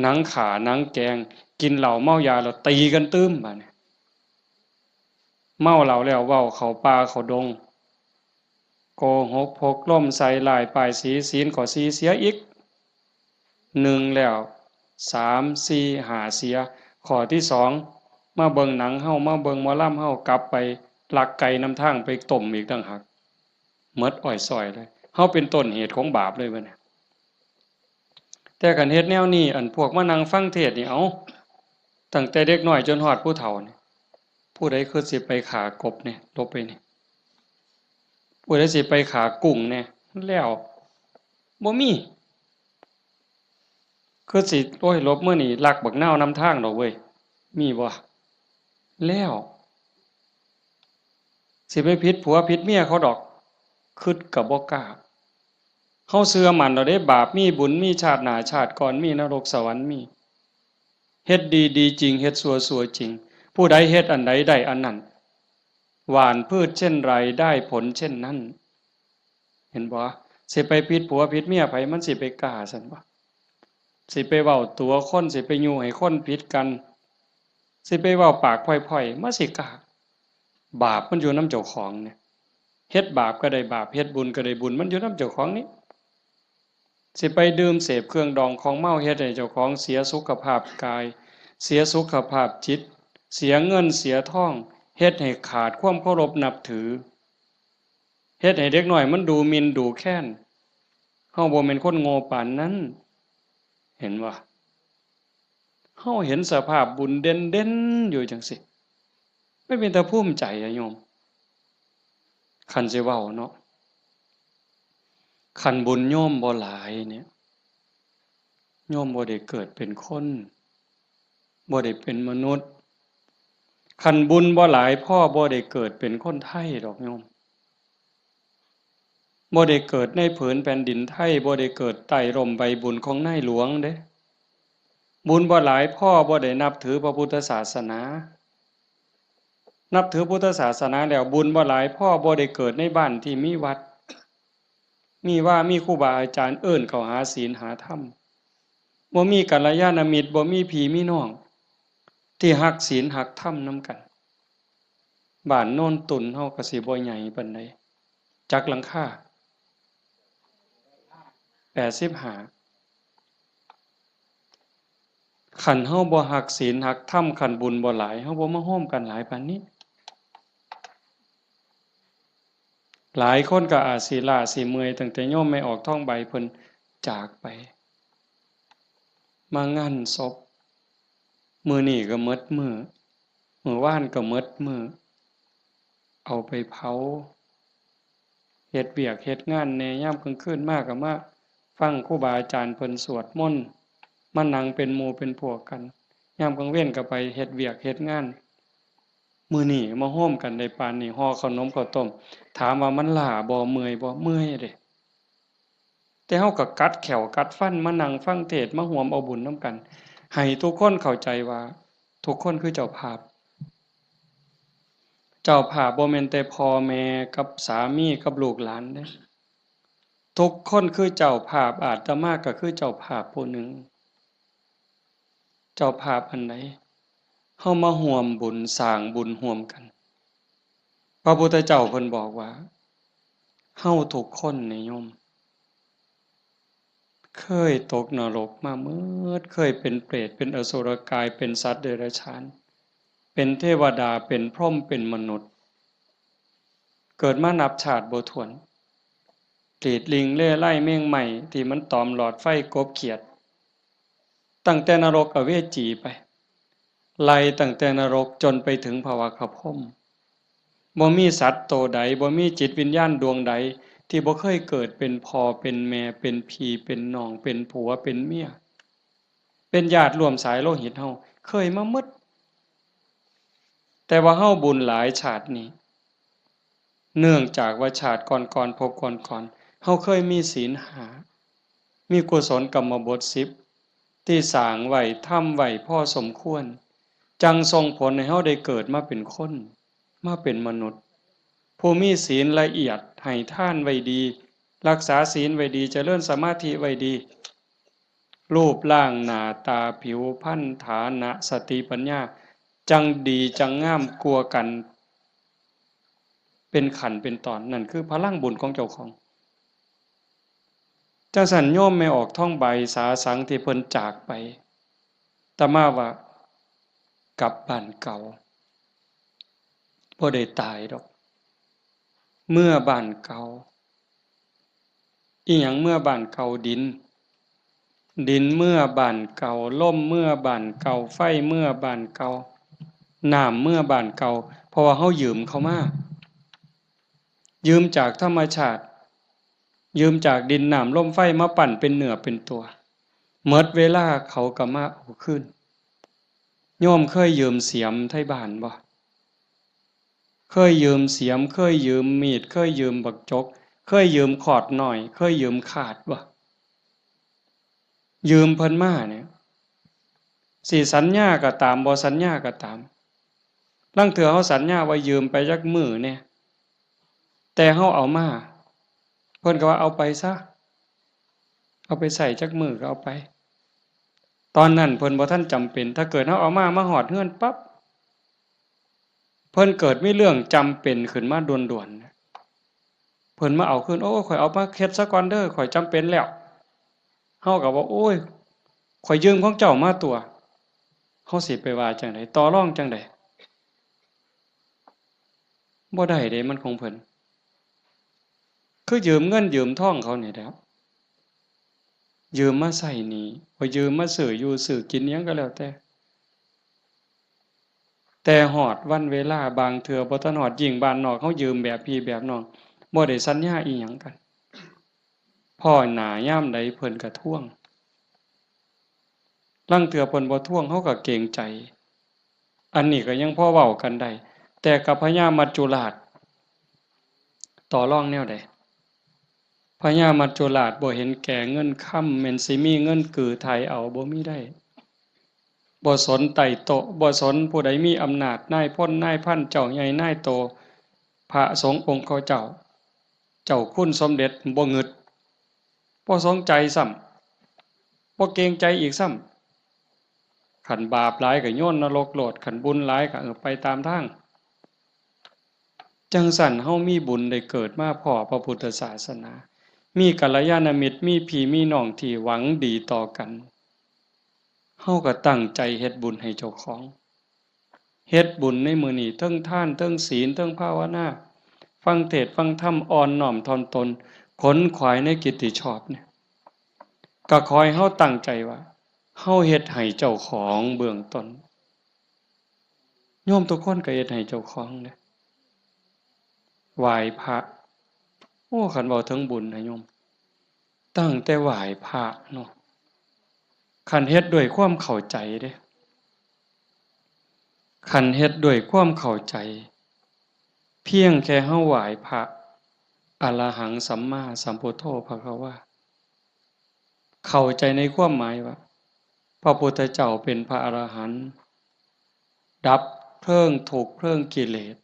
หนังฆ่า หนังแกล้ง กินเหล้าเมายาแล้วตีกันตื่ม บาดนี้ เมาเหล้าแล้วเว้าเข้าป่าเข้าดง โกหกพกลมใส่ร้ายป้ายสี ศีลข้อสี่เสียอีก หนึ่งแล้ว สาม สี่ ห้า เสีย ข้อที่สอง มาเบิ่งหนังเฮา มาเบิ่งหมอลำเฮา กลับไปลักไก่นำทางไปต้มอีกต่างหาก หมดอ้อยซ้อยเลย เฮาเป็นต้นเหตุของบาปเลยบัดนี้ แต่คันเฮ็ดแนวนี้ อันพวกมานั่งฟังเทศน์นี่ เอ้า ตั้งแต่เด็กน้อยจนฮอดผู้เฒ่านี่ ผู้ใดคือสิไปฆ่ากบเนี่ย หลบไปนี่ ผู้ใดสิไปฆ่ากุ้งเนี่ย แล้ว บ่มี คือสิ โอ้ย หลบมื้อนี้ลักบักนาวนำทางดอกเว้ย มีบ่ แล้ว สิไปผิดผัวผิดเมียเขาดอก คิดก็บ่กล้า เฮาเชื่อมั่นแล้วเด้ บาปมีบุญมี ชาติหน้าชาติก่อนมี นรกสวรรค์มี เฮ็ดดีดีจริง เฮ็ดชั่วชั่วจริง ผู้ใดเฮ็ดอันใดได้อันนั้น หว่านพืชเช่นไรได้ผลเช่นนั้น เห็นบ่ สิไปผิดผัวผิดเมียไผ มันสิไปกล้าซั่นบ่ สิไปเว้าตั๋วคน สิไปยุให้คนผิดกัน สิไปเว้าปากพ่อยๆ มันสิกล้า บาปมันอยู่นำเจ้าของเนี่ย เฮ็ดบาปก็ได้บาป เฮ็ดบุญก็ได้บุญ มันอยู่นำเจ้าของนี่ สิไปดื่มเสพเครื่องดองของเมา เฮ็ดให้เจ้าของเสียสุขภาพกาย เสียสุขภาพจิต เสียเงินเสียทอง เฮ็ดให้ขาดความเคารพนับถือ เฮ็ดให้เด็กน้อยมันดูหมิ่นดูแคลน เฮาบ่แม่นคนโง่ปานนั้น เห็นบ่ เฮาเห็นสภาพบุญเด่นๆ อยู่จั่งซี้ มันเป็นตาภูมิใจอะโยม คันสิเว้าเนาะ คันบุญโยมบ่หลายเนี่ย โยมบ่ได้เกิดเป็นคน บ่ได้เป็นมนุษย์ คันบุญบ่หลายพอบ่ได้เกิดเป็นคนไทยดอกโยม บ่ได้เกิดในผืนแผ่นดินไทย บ่ได้เกิดใต้ร่มใบบุญของนายหลวงเด้ บุญบ่หลายพอบ่ได้นับถือพระพุทธศาสนา นับถือพุทธศาสนาแล้วบุญบ่หลายพอบ่ได้เกิดในบ้านที่มีวัด มีวา มีครูบาอาจารย์เอิ้นเข้าหาศีลหาธรรม บ่มีกัลยาณมิตร บ่มีพี่มีน้อง ที่ฮักศีลฮักธรรมนำกัน บ้านโนนตุ่นเฮาก็สิบ่ใหญ่ปานใด จักหลังคา แปดสิบห้า คันเฮาบ่ฮักศีลฮักธรรม คันบุญบ่หลาย เฮาบ่มาโฮมกันหลายปานนี้ หลายคนก็อาจสิล้าสิเมื่อย ตั้งแต่โยมแม่ออกทองใบเพิ่นจากไป มางานศพ มื้อนี้ก็หมดมื้อ มื้อวานก็หมดมื้อ เอาไปเผา เฮ็ดเวียกเฮ็ดงานแหน่ ยามกลางคืนมาก็มาฟังครูบาอาจารย์เพิ่นสวดมนต์ มานั่งเป็นหมู่เป็นพวกกัน ยามกลางเว็นก็ไปเฮ็ดเวียกเฮ็ดงาน มื้อนี้มาโฮมกันได้ปานนี้ ห่อข้าวหนมข้าวต้ม ถามว่ามันล้าบ่ เมื่อยบ่ เมื่อยเด้ แต่เฮาก็กัดแข้วกัดฟันมานั่งฟังเทศน์ มาร่วมเอาบุญนำกัน ให้ทุกคนเข้าใจว่าทุกคนคือเจ้าภาพ เจ้าภาพบ่แม่นแต่พ่อแม่กับสามีกับลูกหลานเด้ ทุกคนคือเจ้าภาพ อาตมาก็คือเจ้าภาพผู้หนึ่ง เจ้าภาพอันใด เฮามาร่วมบุญสร้างบุญร่วมกัน พระพุทธเจ้าเพิ่นบอกว่า เฮาทุกคนนี่โยม เคยตกนรกมาหมด เคยเป็นเปรต เป็นอสุรกาย เป็นสัตว์เดรัจฉาน เป็นเทวดา เป็นพรหม เป็นมนุษย์ เกิดมานับชาติบ่ถ้วน กรีดลิงเล่ไล่แมงไหม้ที่มันตอมหลอดไฟกบเขียด ตั้งแต่นรกอเวจีไป ไล่ตั้งแต่นรกจนไปถึงพระวักขพรหม บ่มีสัตว์โตใด บ่มีจิตวิญญาณดวงใด ที่บ่เคยเกิดเป็นพ่อเป็นแม่ เป็นพี่เป็นน้อง เป็นผัวเป็นเมีย เป็นญาติร่วมสายโลหิตเฮา เคยมาหมด แต่ว่าเฮาบุญหลายชาตินี้ เนื่องจากว่าชาติก่อนๆ ภพก่อนๆ เฮาเคยมีศีลห้า มีกุศลกรรมบทสิบ ที่สร้างไว้ ทำไว้พอสมควร จั่งส่งผลให้เฮาได้เกิดมาเป็นคน มาเป็นมนุษย์ ผู้มีศีลละเอียด ให้ทานไว้ดี รักษาศีลไว้ดี เจริญสมาธิไว้ดี รูปร่างหน้าตา ผิวพรรณ ฐานะ สติปัญญา จั่งดีจั่งงามกว่ากัน เป็นขั้นเป็นตอน นั่นคือพลังบุญของเจ้าของ จั่งซั้นโยมแม่ออกทองใบสาสังที่เพิ่นจากไป อาตมาว่ากลับบ้านเก่า บ่ได้ตายดอก เมือบ้านเก่า อิหยังเมือบ้านเก่า ดิน ดินเมือบ้านเก่า ลมเมือบ้านเก่า ไฟเมือบ้านเก่า น้ำเมือบ้านเก่า เพราะว่าเฮายืมเขามา ยืมจากธรรมชาติ ยืมจากดินน้ำลมไฟมาปั้นเป็นเนื้อเป็นตัว หมดเวลาเขาก็มาเอาคืน โยมเคยยืมเสียมไทบ้านบ่ เคยยืมเสียม เคยยืมมีด เคยยืมบักจก เคยยืมขอดน้อย เคยยืมคาดบ่ ยืมเพิ่นมาเนี่ย สิสัญญาก็ตาม บ่สัญญาก็ตาม ลางเทื่อเฮาสัญญาว่ายืมไปจักมื้อแหน่ แต่เฮาเอามา เพิ่นก็ว่าเอาไปซะ เอาไปใช้จักมื้อก็เอาไป ตอนนั้นเพิ่นบ่ทันจำเป็น ถ้าเกิดเฮาเอามา มาฮอดเฮือนปั๊บ เพิ่นเกิดมีเรื่องจำเป็นขึ้นมาด่วนๆ เพิ่นมาเอาคืน โอ้ ข้อยเอามาเฮ็ดซะก่อนเด้อ ข้อยจำเป็นแล้ว เฮาก็ว่า โอ้ย ข้อยยืมของเจ้ามาตั่ว เฮาสิไปว่าจั่งใด ต่อรองจั่งใด บ่ได้เด้ มันของเพิ่น คือยืมเงินยืมทองเขานี่แหละ ยืมมาใช้หนี้ บ่ยืมมาซื้ออยู่ซื้อกินอิหยังก็แล้วแต่ แต่ฮอดวันเวลาบางเทื่อบ่ทันฮอด ยิ่งบ้านนอกเฮายืมแบบพี่แบบน้อง บ่ได้สัญญาอิหยังกัน พ้อหน้ายามใดเพิ่นก็ทวง ลางเทื่อเพิ่นบ่ทวงเฮาก็เกรงใจ อันนี้ก็ยังพอเว้ากันได้ แต่กับพญามัจจุราช ต่อรองแนวใด พญามัจจุราชบ่เห็นแก่เงินคำ แม่นสิมีเงินกือไถ่เอา บ่มีได้ บ่สนไต่โต๊ะ บ่สนผู้ใดมีอำนาจ นายพล นายพัน เจ้าใหญ่นายโต พระสงฆ์องค์เขาเจ้า เจ้าคุณสมเด็จบ่งึด บ่สนใจซ้ำ บ่เกรงใจอีกซ้ำ คันบาปหลายก็โยนนรกโลด คันบุญหลายก็ เออ ไปตามทาง จั่งซั้นเฮามีบุญได้เกิดมาพ้อพระพุทธศาสนา มีกัลยาณมิตร มีพี่มีน้องที่หวังดีต่อกัน เฮาก็ตั้งใจเฮ็ดบุญให้เจ้าของ เฮ็ดบุญในมื้อนี้ เทิงทาน เทิงศีล เทิงภาวนา ฟังเทศน์ฟังธรรม อ่อนน้อมถ่อมตน ขนขวายในกิตติชอบเนี่ย ก็ขอให้เฮาตั้งใจว่า เฮาเฮ็ดให้เจ้าของเบื้องต้น โยมทุกคนก็เฮ็ดให้เจ้าของเด้ ไหว้พระ โอ้ คันเว้าถึงบุญนะโยม ตั้งแต่ไหว้พระเนาะ คันเฮ็ดด้วยความเข้าใจเด้ คันเฮ็ดด้วยความเข้าใจ เพียงแค่เฮาไหว้พระ อะระหังสัมมาสัมพุทโธภะคะวา เข้าใจในความหมายว่า พระพุทธเจ้าเป็นพระอรหันต์ ดับเพลิงทุกข์เพลิงกิเลส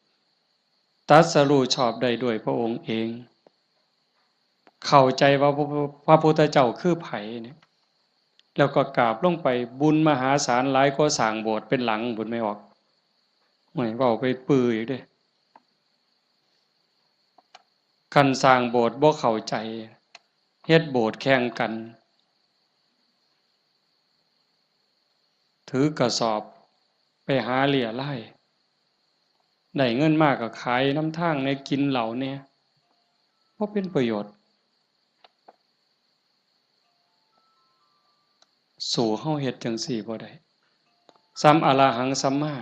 ตรัสรู้ชอบได้ด้วยพระองค์เอง เข้าใจว่าพระ พระพุทธเจ้าคือไผเนี่ย แล้วก็กราบลงไป บุญมหาศาลหลายกว่าสร้างโบสถ์เป็นหลังพุ้น แม่ออก โอ้ย เว้าไปปื้ออีกเด้ คันสร้างโบสถ์บ่เข้าใจ เฮ็ดโบสถ์แข่งกัน ถือกระสอบไปหาเรี่ยไล่ ได้เงินมาก็ขายนำทางแหน่ กินเหล้าแหน่ บ่เป็นประโยชน์ สู้เฮาเฮ็ดจั่งซี้บ่ได้ ส่ำอะระหังสัมมา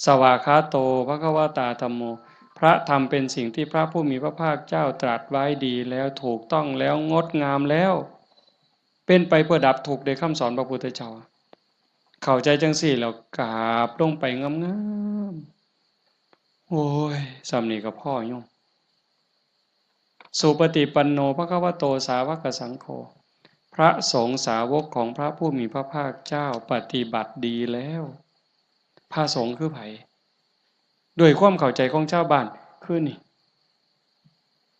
สวากขาโต ภะคะวะตา ธัมโม พระธรรมเป็นสิ่งที่พระผู้มีพระภาคเจ้าตรัสไว้ดีแล้ว ถูกต้องแล้ว งดงามแล้ว เป็นไปเพื่อดับทุกข์ โดยคำสอนพระพุทธเจ้า เข้าใจจั่งซี้แล้วกราบลงไปงามๆ โอ้ย ส่ำนี้ก็พอโยม สุปฏิปันโน ภะคะวะโต สาวกสังโฆ พระสงฆ์สาวกของพระผู้มีพระภาคเจ้าปฏิบัติดีแล้ว พระสงฆ์คือไผ ด้วยความเข้าใจของชาวบ้าน คือนี่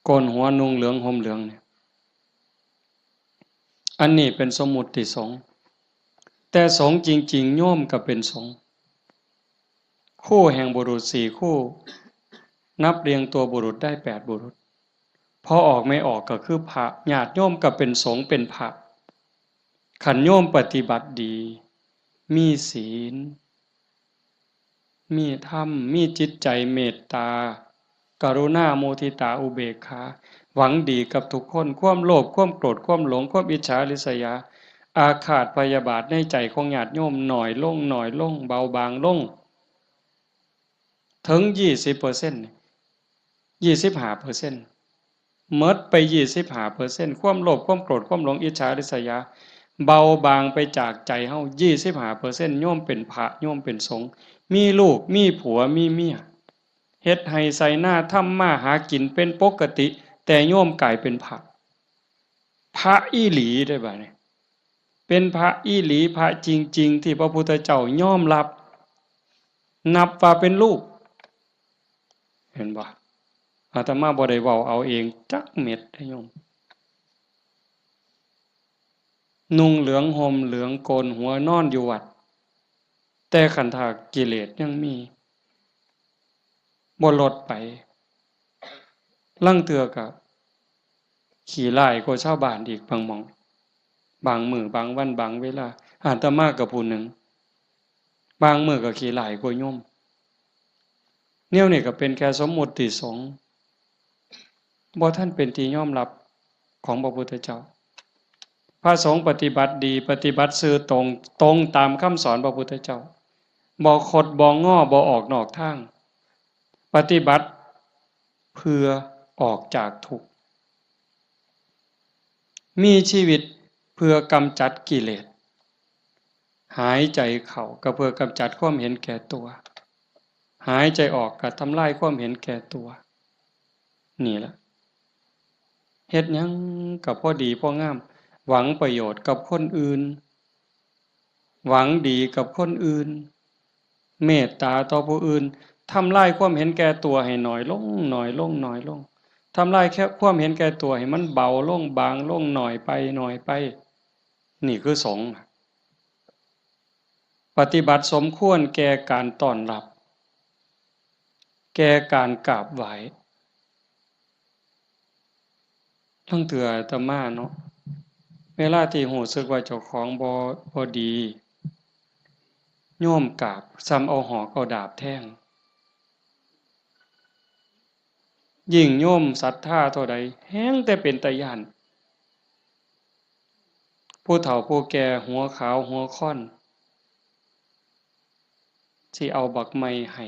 โกนหัวนุ่งเหลืองห่มเหลืองเนี่ย อันนี้เป็นสมมุติสงฆ์ แต่สงฆ์จริงๆ โยมก็เป็นสงฆ์ คู่แห่งบุรุษสี่คู่ นับเรียงตัวบุรุษได้แปดบุรุษ พอออกไม่ออกก็คือพระ ญาติโยมก็เป็นสงฆ์เป็นพระ คันโยมปฏิบัติดี มีศีล มีธรรม มีจิตใจเมตตา กรุณา มุทิตา อุเบกขา หวังดีกับทุกคน ความโลภ ความโกรธ ความหลง ความอิจฉาริษยา อาฆาตพยาบาทในใจของญาติโยมน้อยลง น้อยลง เบาบางลง ถึงยี่สิบเปอร์เซ็นต์ ยี่สิบห้าเปอร์เซ็นต์ หมดไปยี่สิบห้าเปอร์เซ็นต์ ความโลภ ความโกรธ ความหลง อิจฉาริษยา เบาบางไปจากใจเฮา ยี่สิบห้าเปอร์เซ็นต์ โยมเป็นพระ โยมเป็นสงฆ์ มีลูก มีผัว มีเมีย เฮ็ดไฮ่ไถนา ทำมาหากินเป็นปกติ แต่โยมกลายเป็นพระ พระอีหลีได้บ่าดนี้ เป็นพระอีหลี พระจริงๆ ที่พระพุทธเจ้ายอมรับ นับว่าเป็นลูก เห็นบ่ อาตมาบ่ได้เว้าเอาเองจักเม็ดเด้อโยม นุ่งเหลืองห่มเหลืองโกนหัวนอนอยู่วัด แต่คันถ้ากิเลสยังมี บ่ลดไป ลางเทื่อก็ขี้ร้ายกว่าชาวบ้านอีกบางหม่อง บางมื้อบางวันบางเวลา อาตมาก็ผู้หนึ่ง บางมื้อก็ขี้ร้ายกว่าโยม แนวนี้ก็เป็นแค่สมมุติสงฆ์ บ่ทันเป็นที่ยอมรับของพระพุทธเจ้า พระสงฆ์ปฏิบัติดี ปฏิบัติซื่อตรง ตรงตามคำสอนพระพุทธเจ้า บ่คดบ่งอ บ่ออกนอกทาง ปฏิบัติเพื่อออกจากทุกข์ มีชีวิตเพื่อกำจัดกิเลส หายใจเข้าก็เพื่อกำจัดความเห็นแก่ตัว หายใจออกก็ทำลายความเห็นแก่ตัว นี่แหละ เฮ็ดหยังก็พอดีพองาม หวังประโยชน์กับคนอื่น หวังดีกับคนอื่น เมตตาต่อผู้อื่น ทำลายความเห็นแก่ตัวให้น้อยลง น้อยลง น้อยลง ทำลายแค่ความเห็นแก่ตัวให้มันเบาลง บางลง น้อยไป น้อยไป นี่คือสงฆ์ ปฏิบัติสมควรแก่การต้อนรับ แก่การกราบไหว้ ลางเทื่ออาตมาเนาะ เวลาที่รู้สึกว่าเจ้าของบ่ บ่ดี โยมกราบ ส่ำเอาหอกเอาดาบแทง ยิ่งโยมศรัทธาเท่าใด แฮ่งแต่เป็นตาย้าน ผู้เฒ่าผู้แก่หัวขาวหัวค่อน สิเอาบักไม้ให้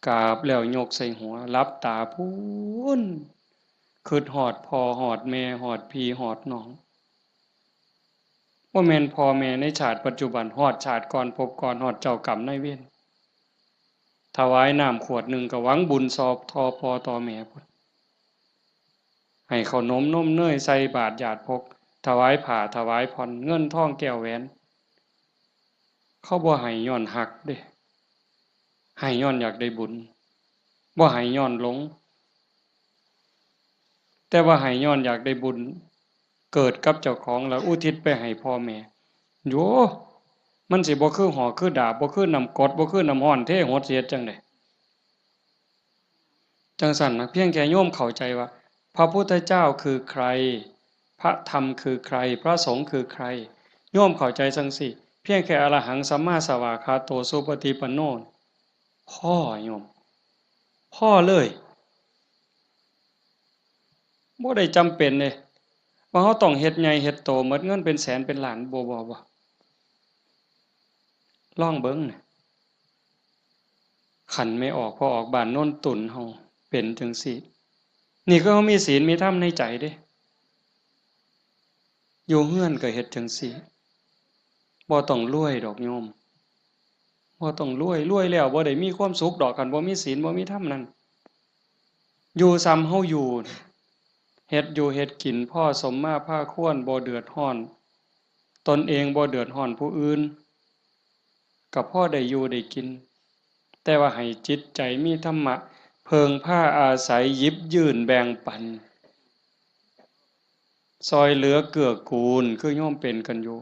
กราบแล้วยกใส่หัว หลับตาพู้น คิดฮอดพ่อฮอดแม่ ฮอดพี่ฮอดน้อง บ่แม่นพ่อแม่ในชาติปัจจุบัน ฮอดชาติก่อนภพก่อน ฮอดเจ้ากรรมนายเวร ถวายน้ำขวดหนึ่งก็หวังบุญซอบต่อพ่อต่อแม่พุ้น ให้ข้าวนมนมเนยใส่บาตรหยาดพก ถวายผ้าถวายผ่อน เงินทองแก้วแหวน เขาบ่ให้ย้อนฮักเด้ ให้ย้อนอยากได้บุญ บ่ให้ย้อนหลง แต่ว่าให้ย้อนอยากได้บุญ เกิดกับเจ้าของแล้วอุทิศไปให้พ่อแม่ โย มันสิบ่คือหอกคือดาบ บ่คือน้ำกรด บ่คือน้ำร้อนเทหด สิเฮ็ดจั่งใด จั่งซั้นนะ เพียงแค่โยมเข้าใจว่า พระพุทธเจ้าคือใคร พระธรรมคือใคร พระสงฆ์คือใคร โยมเข้าใจจั่งซี้ เพียงแค่อรหังสัมมาสวากขาโตสุปฏิปันโน พอโยม พอเลย บ่ได้จำเป็นเด้ ว่าเราต้องเฮ็ดใหญ่เฮ็ดโต หมดเงินเป็นแสนเป็นล้าน บ่ บ่ บ่ ลองเบิ่งนะ คันแม่ออกพ่อออกบ้านโนนตุนเฮาเป็นจั่งซี้ นี่คือเฮามีศีลมีธรรมในใจเด้ อยู่เฮือนก็เฮ็ดจั่งซี้ บ่ต้องรวยดอกโยม บ่ต้องรวย รวยแล้วบ่ได้มีความสุขดอก คันบ่มีศีลบ่มีธรรมนั่น อยู่ส่ำเฮาอยู่ เฮ็ดอยู่เฮ็ดกินพอสมมาพาควร บ่เดือดร้อน ตนเองบ่เดือดร้อนผู้อื่น ก็พอได้อยู่ได้กิน แต่ว่าให้จิตใจมีธรรมะ เพิ่งพาอาศัย หยิบยื่นแบ่งปัน ซ่อยเหลือเกื้อกูล คือโยมเป็นกันอยู่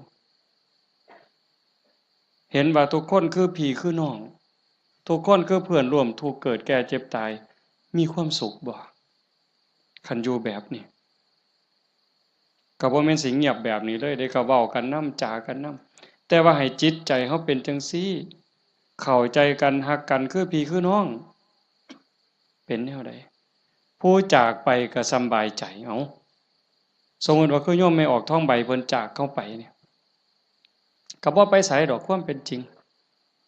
เห็นว่าทุกคนคือพี่คือน้อง ทุกคนคือเพื่อนร่วมทุกข์เกิดแก่เจ็บตาย มีความสุขบ่ คันอยู่แบบนี้ ก็บ่แม่นสิเงียบแบบนี้เลยเด้ ก็เว้ากันนำ จ๋ากันนำ แต่ว่าให้จิตใจเฮาเป็นจั่งซี้ เข้าใจกัน ฮักกัน คือพี่คือน้อง เป็นแนวใด ผู้จากไปก็สำบายใจ เอ้า สมมุติว่าคือโยมแม่ออกทองใบเพิ่นจากเฮาไปเนี่ย ก็บ่ไปไสดอก ความเป็นจริง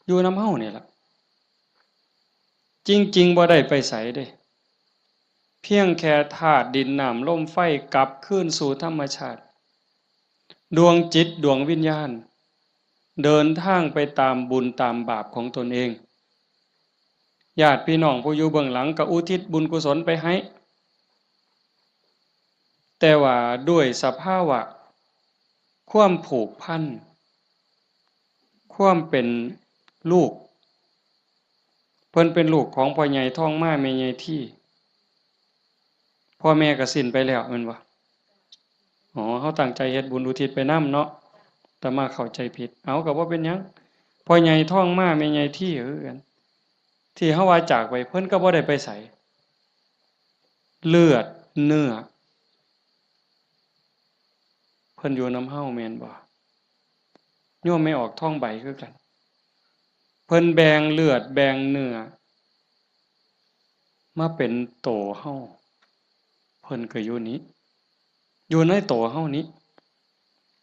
อยู่นำเฮานี่ล่ะ จริงๆ บ่ได้ไปไสเด้ เพียงแค่ธาตุดินน้ำลมไฟกลับคืนสู่ธรรมชาติ ดวงจิตดวงวิญญาณ เดินทางไปตามบุญตามบาปของตนเอง ญาติพี่น้องผู้อยู่เบื้องหลังก็อุทิศบุญกุศลไปให้ แต่ว่าด้วยสภาวะความผูกพัน ความเป็นลูก เพิ่นเป็นลูกของพ่อใหญ่ทองมาแม่ใหญ่ที พ่อแม่ก็สิ้นไปแล้วแม่นบ่ อ๋อ เฮาตั้งใจเฮ็ดบุญอุทิศไปนำเนาะ อาตมาเข้าใจผิด เอา ก็บ่เป็นหยัง พ่อใหญ่ทองมาแม่ใหญ่ทีคือกัน ที่เฮาว่าจากไป เพิ่นก็บ่ได้ไปไส เลือดเนื้อ เพิ่นอยู่นำเฮาแม่นบ่ โยมแม่ออกทองใบคือกัน เพิ่นแบ่งเลือดแบ่งเนื้อ มาเป็นโตเฮา เพิ่นก็อยู่นี้ อยู่ในโตเฮานี้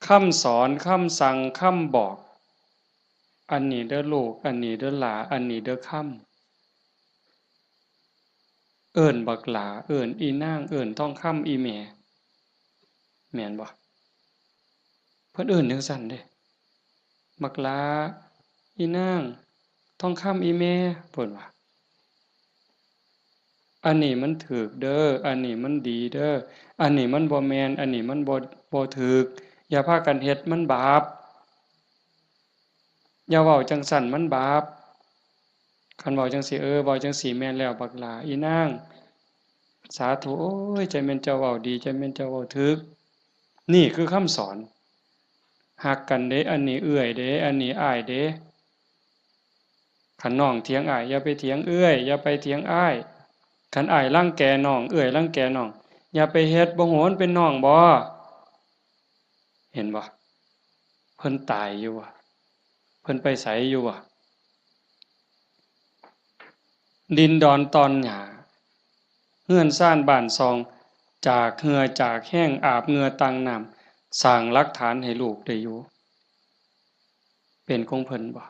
คำสอน คำสั่ง คำบอก อันนี้เด้อลูก อันนี้เด้อหล้า อันนี้เด้อคำ เอิ้นบักหล้า เอิ้นอีนาง เอิ้นทองคำ อีแม่ แม่นบ่ เพิ่นเอิ้นจั่งซั้นเด้ บักหล้า อีนาง ทองคำ อีแม่ เพิ่นว่า อันนี้มันถูกเด้อ อันนี้มันดีเด้อ อันนี้มันบ่แม่น อันนี้มันบ่ บ่ถูก อย่าพากันเฮ็ด มันบาป อย่าเว้าจั่งซั้น มันบาป คันเว้าจั่งซี้ เออ เว้าจั่งซี้แม่นแล้ว บักหล้า อีนาง สาธุ โอ้ย จั่งแม่นเจ้าเว้าดี จั่งแม่นเจ้าเว้าถูก นี่คือคำสอน ฮักกันเด้ อันนี้เอื้อยเด้ อันนี้อ้ายเด้ คันน้องเถียงอ้าย อย่าไปเถียงเอื้อย อย่าไปเถียงอ้าย คันอ้ายรังแกน้อง เอื้อยรังแกน้อง อย่าไปเฮ็ด บ่ฮู้มันเป็นน้องบ่ เห็นบ่ เพิ่นตายอยู่บ่ เพิ่นไปไสอยู่บ่ ดินดอนตอนหญ้า เฮือนซานบ้านซอง จากเหื่อจากแฮง อาบเหงื่อตั้งน้ำ สร้างหลักฐานให้ลูกได้อยู่ เป็นของเพิ่นบ่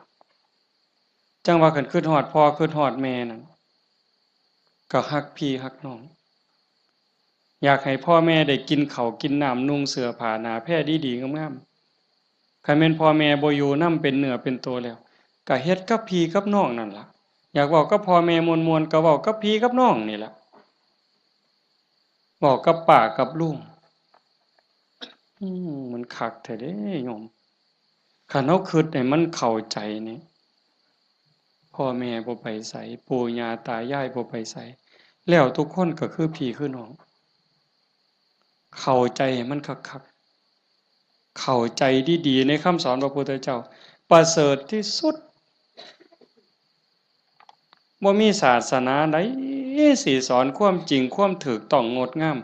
จั่งว่าคันคิดฮอดพ่อคิดฮอดแม่นั่น ก็ฮักพี่ฮักน้อง อยากให้พ่อแม่ได้กินข้าวกินน้ำ นุ่งเสื้อผ้าหน้าแพรดีๆงามๆ คันแม่นพ่อแม่บ่อยู่นำเป็นเนื้อเป็นตัวแล้ว ก็เฮ็ดกับพี่กับน้องนั่นล่ะ อยากเว้ากับพ่อแม่ม่วนๆ ก็เว้ากับพี่กับน้องนี่ล่ะ เว้ากับป้ากับลุง อืม มันคักแท้เด้โยม คันเฮาคิดให้มันเข้าใจนี่ พ่อแม่บ่ไปไส ปู่ย่าตายายบ่ไปไส แล้วทุกคนก็คือพี่คือน้อง เข้าใจให้มันคักๆ เข้าใจดีๆ ในคำสอนพระพุทธเจ้า ประเสริฐที่สุด บ่มีศาสนาใดสิสอนความจริง ความถูกต้องงดงาม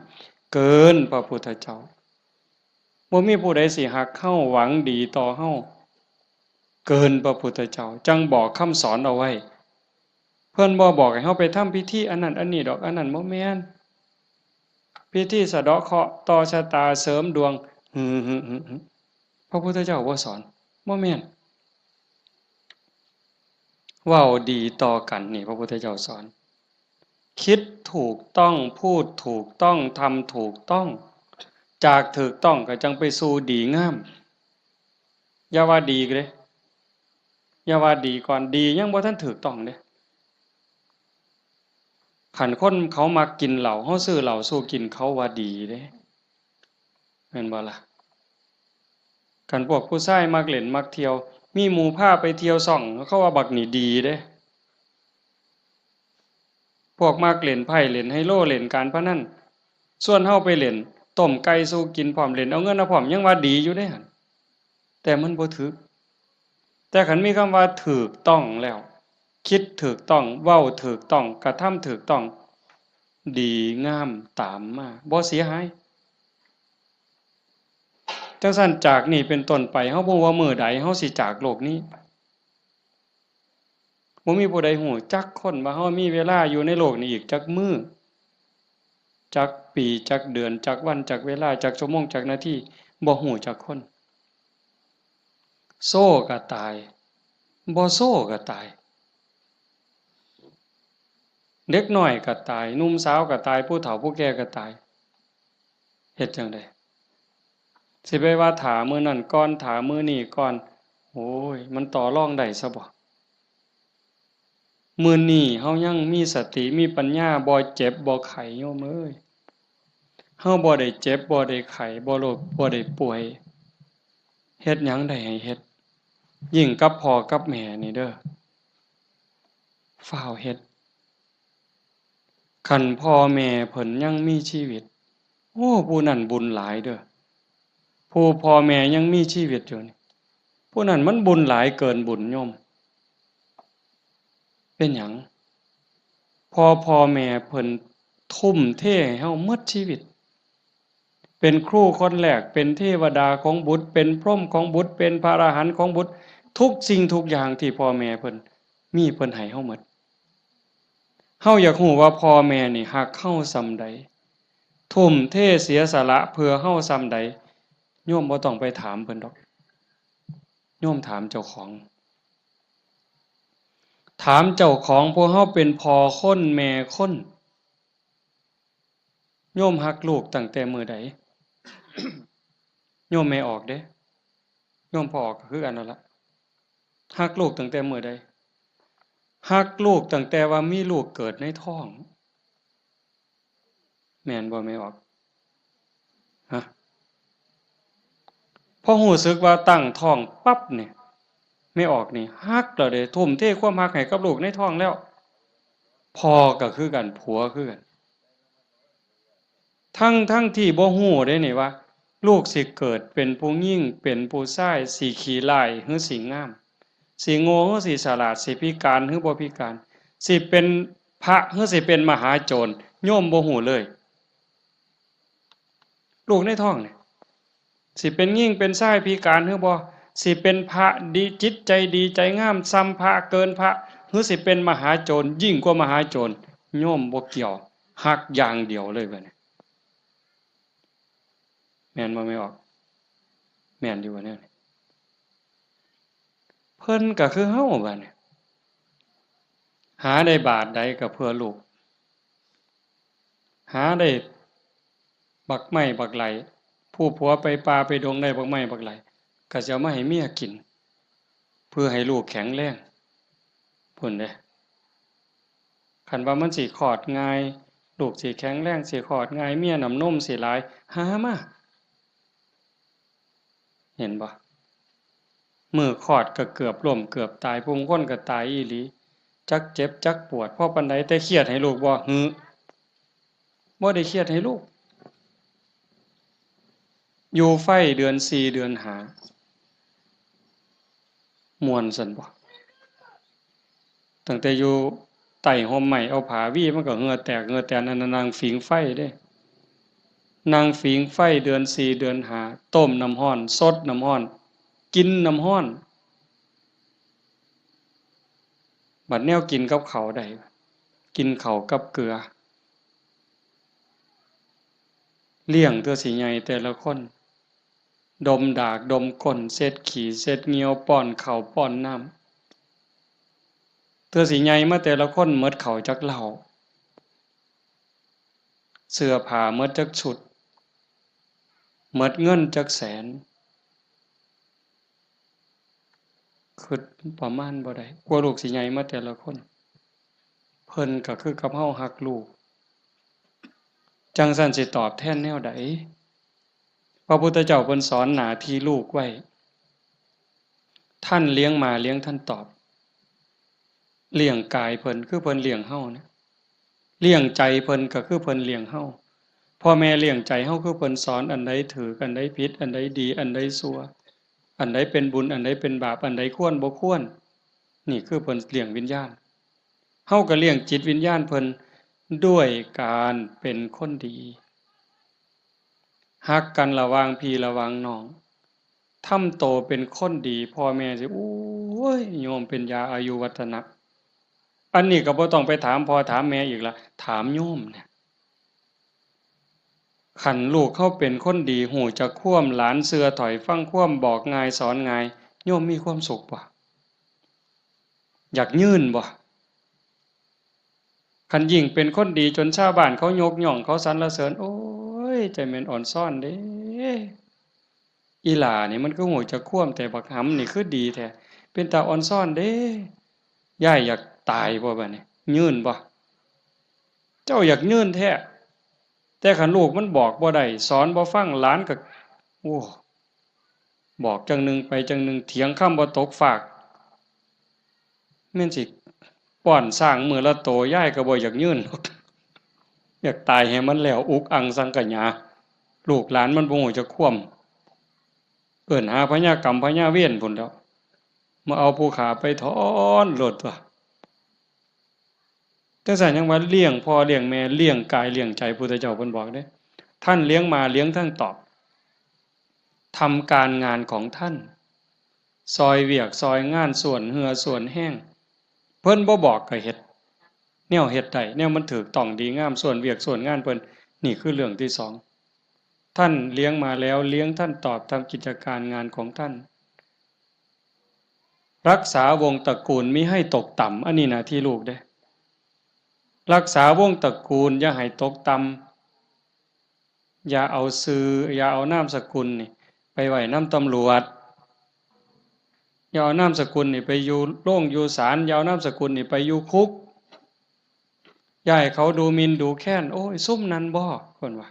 เกินพระพุทธเจ้า บ่มีผู้ใดสิฮักเฮา หวังดีต่อเฮา เกินพระพุทธเจ้า จั่งบอกคำสอนเอาไว้ เพิ่นบ่บอกให้เฮาไปทำพิธีอันนั้นอันนี้ดอก อันนั้นบ่แม่น พิธีสะเดาะเคราะห์ ต่อชะตา เสริมดวง หึ หึ หึ หึ พระพุทธเจ้าบ่สอน บ่แม่น เว้าดีต่อกันนี่ พระพุทธเจ้าสอน คิดถูกต้อง พูดถูกต้อง ทำถูกต้อง จากถูกต้องก็จั่งไปสู่ดีงาม อย่าว่าดีเด้ อย่าว่าดีก่อน ดียังบ่ทันถูกต้องเด้ คันคนเขามักกินเหล้า เฮาซื้อเหล้าสู่กิน เขาว่าดีเด้ แม่นบ่ล่ะ คันพวกผู้ชายมักเล่นมักเที่ยว มีหมู่พาไปเที่ยวซ่อง เขาว่าบักนี่ดีเด้ พวกมักเล่นไพ่ เล่นไฮโล เล่นการพนัน ชวนเฮาไปเล่น ต้มไก่สู่กินพร้อม เล่นเอาเงินเอาพร้อม ยังว่าดีอยู่เด้หั่น แต่มันบ่ถูก แต่คันมีคำว่าถูกต้องแล้ว คิดถูกต้อง เว้าถูกต้อง กระทำถูกต้อง ดีงามตามมา บ่เสียหาย จั่งซั้นจากนี้เป็นต้นไป เฮาบ่ว่ามื้อใดเฮาสิจากโลกนี้ บ่มีผู้ใดฮู้จักคนว่าเฮามีเวลาอยู่ในโลกนี้อีกจักมื้อ จักปี จักเดือน จักวัน จักเวลา จักชั่วโมง จักนาที บ่ฮู้จักคน โซก็ตาย บ่โซก็ตาย เด็กน้อยก็ตาย หนุ่มสาวก็ตาย ผู้เฒ่าผู้แก่ก็ตาย เฮ็ดจั่งใด สิไปว่าถ้ามื้อนั้นก่อน ถ้ามื้อนี้ก่อน โอ้ย มันต่อรองได้ซะบ่ มื้อนี้เฮายังมีสติ มีปัญญา บ่เจ็บ บ่ไข้ โยมเอ้ย เฮาบ่ได้เจ็บ บ่ได้ไข้ บ่โรค บ่ได้ป่วย เฮ็ดหยังได้ให้เฮ็ด ยิ่งกับพ่อกับแม่นี่เด้อ ฟ้าวเฮ็ด คันพ่อแม่เพิ่นยังมีชีวิต โอ้ ผู้นั้นบุญหลายเด้อ ผู้พ่อแม่ยังมีชีวิตอยู่นี่ ผู้นั้นมันบุญหลายเกินบุญโยม เป็นหยัง เพราะพ่อแม่เพิ่นทุ่มเทให้เฮาหมดชีวิต เป็นครูคนแรก เป็นเทวดาของบุตร เป็นพรหมของบุตร เป็นพระอรหันต์ของบุตร ทุกสิ่งทุกอย่างที่พ่อแม่เพิ่นมี เพิ่นให้เฮาหมด เฮาอยากฮู้ว่าพ่อแม่นี่ฮักเฮาส่ำใด ทุ่มเทเสียสละเพื่อเฮาส่ำใด โยมบ่ต้องไปถามเพิ่นดอก โยมถามเจ้าของ ถามเจ้าของ พวกเฮาเป็นพ่อคนแม่คน โยมฮักลูกตั้งแต่มื้อใด โยมแม่ออกเด้ โยมพ่อออกก็คือกันนั่นละ ฮักลูกตั้งแต่มื้อใด ฮักลูกตั้งแต่ว่ามีลูกเกิดในท้อง แม่นบ่แม่ออก ฮะ พอรู้สึกว่าตั้งท้องปั๊บเนี่ย แม่ออกนี่ฮักแล้วเด้ ทุ่มเทความฮักให้กับลูกในท้องแล้ว พ่อก็คือกัน ผัวคือกัน ทั้งๆ ที่บ่รู้เด้นี่ว่า ลูกสิเกิดเป็นผู้หญิง เป็นผู้ชาย สิขี้ร้ายหรือสิงาม สิโง่หรือสิฉลาด สิพิการหรือบ่พิการ สิเป็นพระหรือสิเป็นมหาโจร โยมบ่รู้เลย ลูกในท้องเนี่ย สิเป็นหญิงเป็นชายพิการหรือบ่ สิเป็นพระดี จิตใจดีใจงาม ส่ำพระ เกินพระ หรือสิเป็นมหาโจร ยิ่งกว่ามหาโจร โยมบ่เกี่ยว ฮักอย่างเดียวเลยบัดนี้ แม่นบ่แม่ออก แม่นอยู่บ่แนวนี้ เพิ่นก็คือเฮาบัดนี้ หาได้บาทใดก็เพื่อลูก หาได้บักไม้บักไหล ผู้ผัวไปป่าไปดงได้บักไม้บักไหล ก็สิเอามาให้เมียกิน เพื่อให้ลูกแข็งแรง พุ้นเด้ คันว่ามันสิคลอดง่าย ลูกสิแข็งแรง สิคลอดง่าย เมียน้ำนมสิหลาย หามา เห็นบ่ มื้อคลอดก็เกือบล้มเกือบตาย ผู้บางคนก็ตายอีหลี จักเจ็บจักปวด พอปานใด แต่เครียดให้ลูกบ่ หือ บ่ได้เครียดให้ลูก อยู่ไฟเดือนสี่เดือนห้า ม่วนซั่นบ่ ตั้งแต่อยู่ใต้ฮ่มไม้ เอาผ้าวีมันก็เหงื่อแตกเหงื่อแตน อันนั้นนั่งผิงไฟเด้ นั่งผิงไฟเดือนสี่เดือนห้า ต้มน้ำร้อน สดน้ำร้อน กินน้ำร้อน บัดแนวกินกับข้าวได้ กินข้าวกับเกลือ เลี้ยงเทื่อสิใหญ่แต่ละคน ดมดากดมก้น เช็ดขี้เช็ดเหงี้ยว ป้อนข้าวป้อนน้ำ เทื่อสิใหญ่มาแต่ละคนหมดข้าวจักเล่า เสื้อผ้าหมดจักชุด หมดเงินจักแสน คิดประมาณบ่ได้ กว่าลูกสิใหญ่มาแต่ละคน เพิ่นก็คือกับเฮาฮักลูก จั่งซั้นสิตอบแทนแนวใด พระพุทธเจ้าเพิ่นสอนหน้าที่ลูกไว้ ท่านเลี้ยงมาเลี้ยงท่านตอบ เลี้ยงกายเพิ่นคือเพิ่นเลี้ยงเฮานะ เลี้ยงใจเพิ่นก็คือเพิ่นเลี้ยงเฮา พ่อแม่เลี้ยงใจเฮาคือเพิ่นสอนอันใดถูก อันใดผิด อันใดดี อันใดชั่ว อันใดเป็นบุญ อันใดเป็นบาป อันใดควรบ่ควร นี่คือเพิ่นเลี้ยงวิญญาณ เฮาก็เลี้ยงจิตวิญญาณเพิ่นด้วยการเป็นคนดี ฮักกันระหว่างพี่ระหว่างน้อง ทำโตเป็นคนดี พ่อแม่สิ โอ้ย โยมเป็นยาอายุวัฒนะ อันนี้ก็บ่ต้องไปถามพ่อถามแม่อีกละ ถามโยมเนี่ย คันลูกเฮาเป็นคนดี ฮู้จักความ หลานเชื่อถ้อยฟังความ บอกง่ายสอนง่าย โยมมีความสุขบ่ อยากยืนบ่ คันยิ่งเป็นคนดีจนชาวบ้านเขายกย่องเขาสรรเสริญ โอ้ย ใจแม่นอ่อนซ้อนเด้ อีหล่านี่มันคือฮู้จักความ แต่บักหำนี่คือดีแท้ เป็นตาอ่อนซ้อนเด้ ยายอยากตายบ่บัดนี้ ยืนบ่ เจ้าอยากยืนแท้ แต่คันลูกมันบอกบ่ได้ สอนบ่ฟัง หลานก็ โอ้ บอกจั่งหนึ่งไปจั่งหนึ่ง เถียงคำบ่ตกฟาก แม่นสิป้อนช้างมื้อละโต ยายก็บ่อยากยืน อยากตายให้มันแล้ว อุกอังสังขยา ลูกหลานมันบ่ฮู้จักความ เอิ้นหาพญากรรมพญาเวรพุ้นแหล้ว มาเอาผู้ฆ่าไปถอนโลดตั๊ว จั่งซั้นยังว่าเลี้ยงพ่อเลี้ยงแม่ เลี้ยงกายเลี้ยงใจ พุทธเจ้าเพิ่นบอกเด้ ท่านเลี้ยงมาเลี้ยงท่านตอบ ทำการงานของท่าน ซอยเวียกซอยงาน ส่วนเหื่อส่วนแฮง เพิ่นบ่บอกก็เฮ็ด แนวเฮ็ดได้ แนวมันถูกต้องดีงาม ส่วนเวียกส่วนงานเพิ่น นี่คือเรื่องที่สอง ท่านเลี้ยงมาแล้ว เลี้ยงท่านตอบ ทำกิจการงานของท่าน รักษาวงศ์ตระกูลมิให้ตกต่ำ อันนี้หน้าที่ลูกเด้ รักษาวงศ์ตระกูลอย่าให้ตกต่ำ อย่าเอาชื่อ อย่าเอานามสกุลนี่ไปไว้นำตำรวจ อย่าเอานามสกุลนี่ไปอยู่โรงอยู่ศาล อย่าเอานามสกุลนี่ไปอยู่คุก อย่าให้เขาดูหมิ่นดูแคลน โอ้ย ซุมนั้นบ่ เพิ่นว่า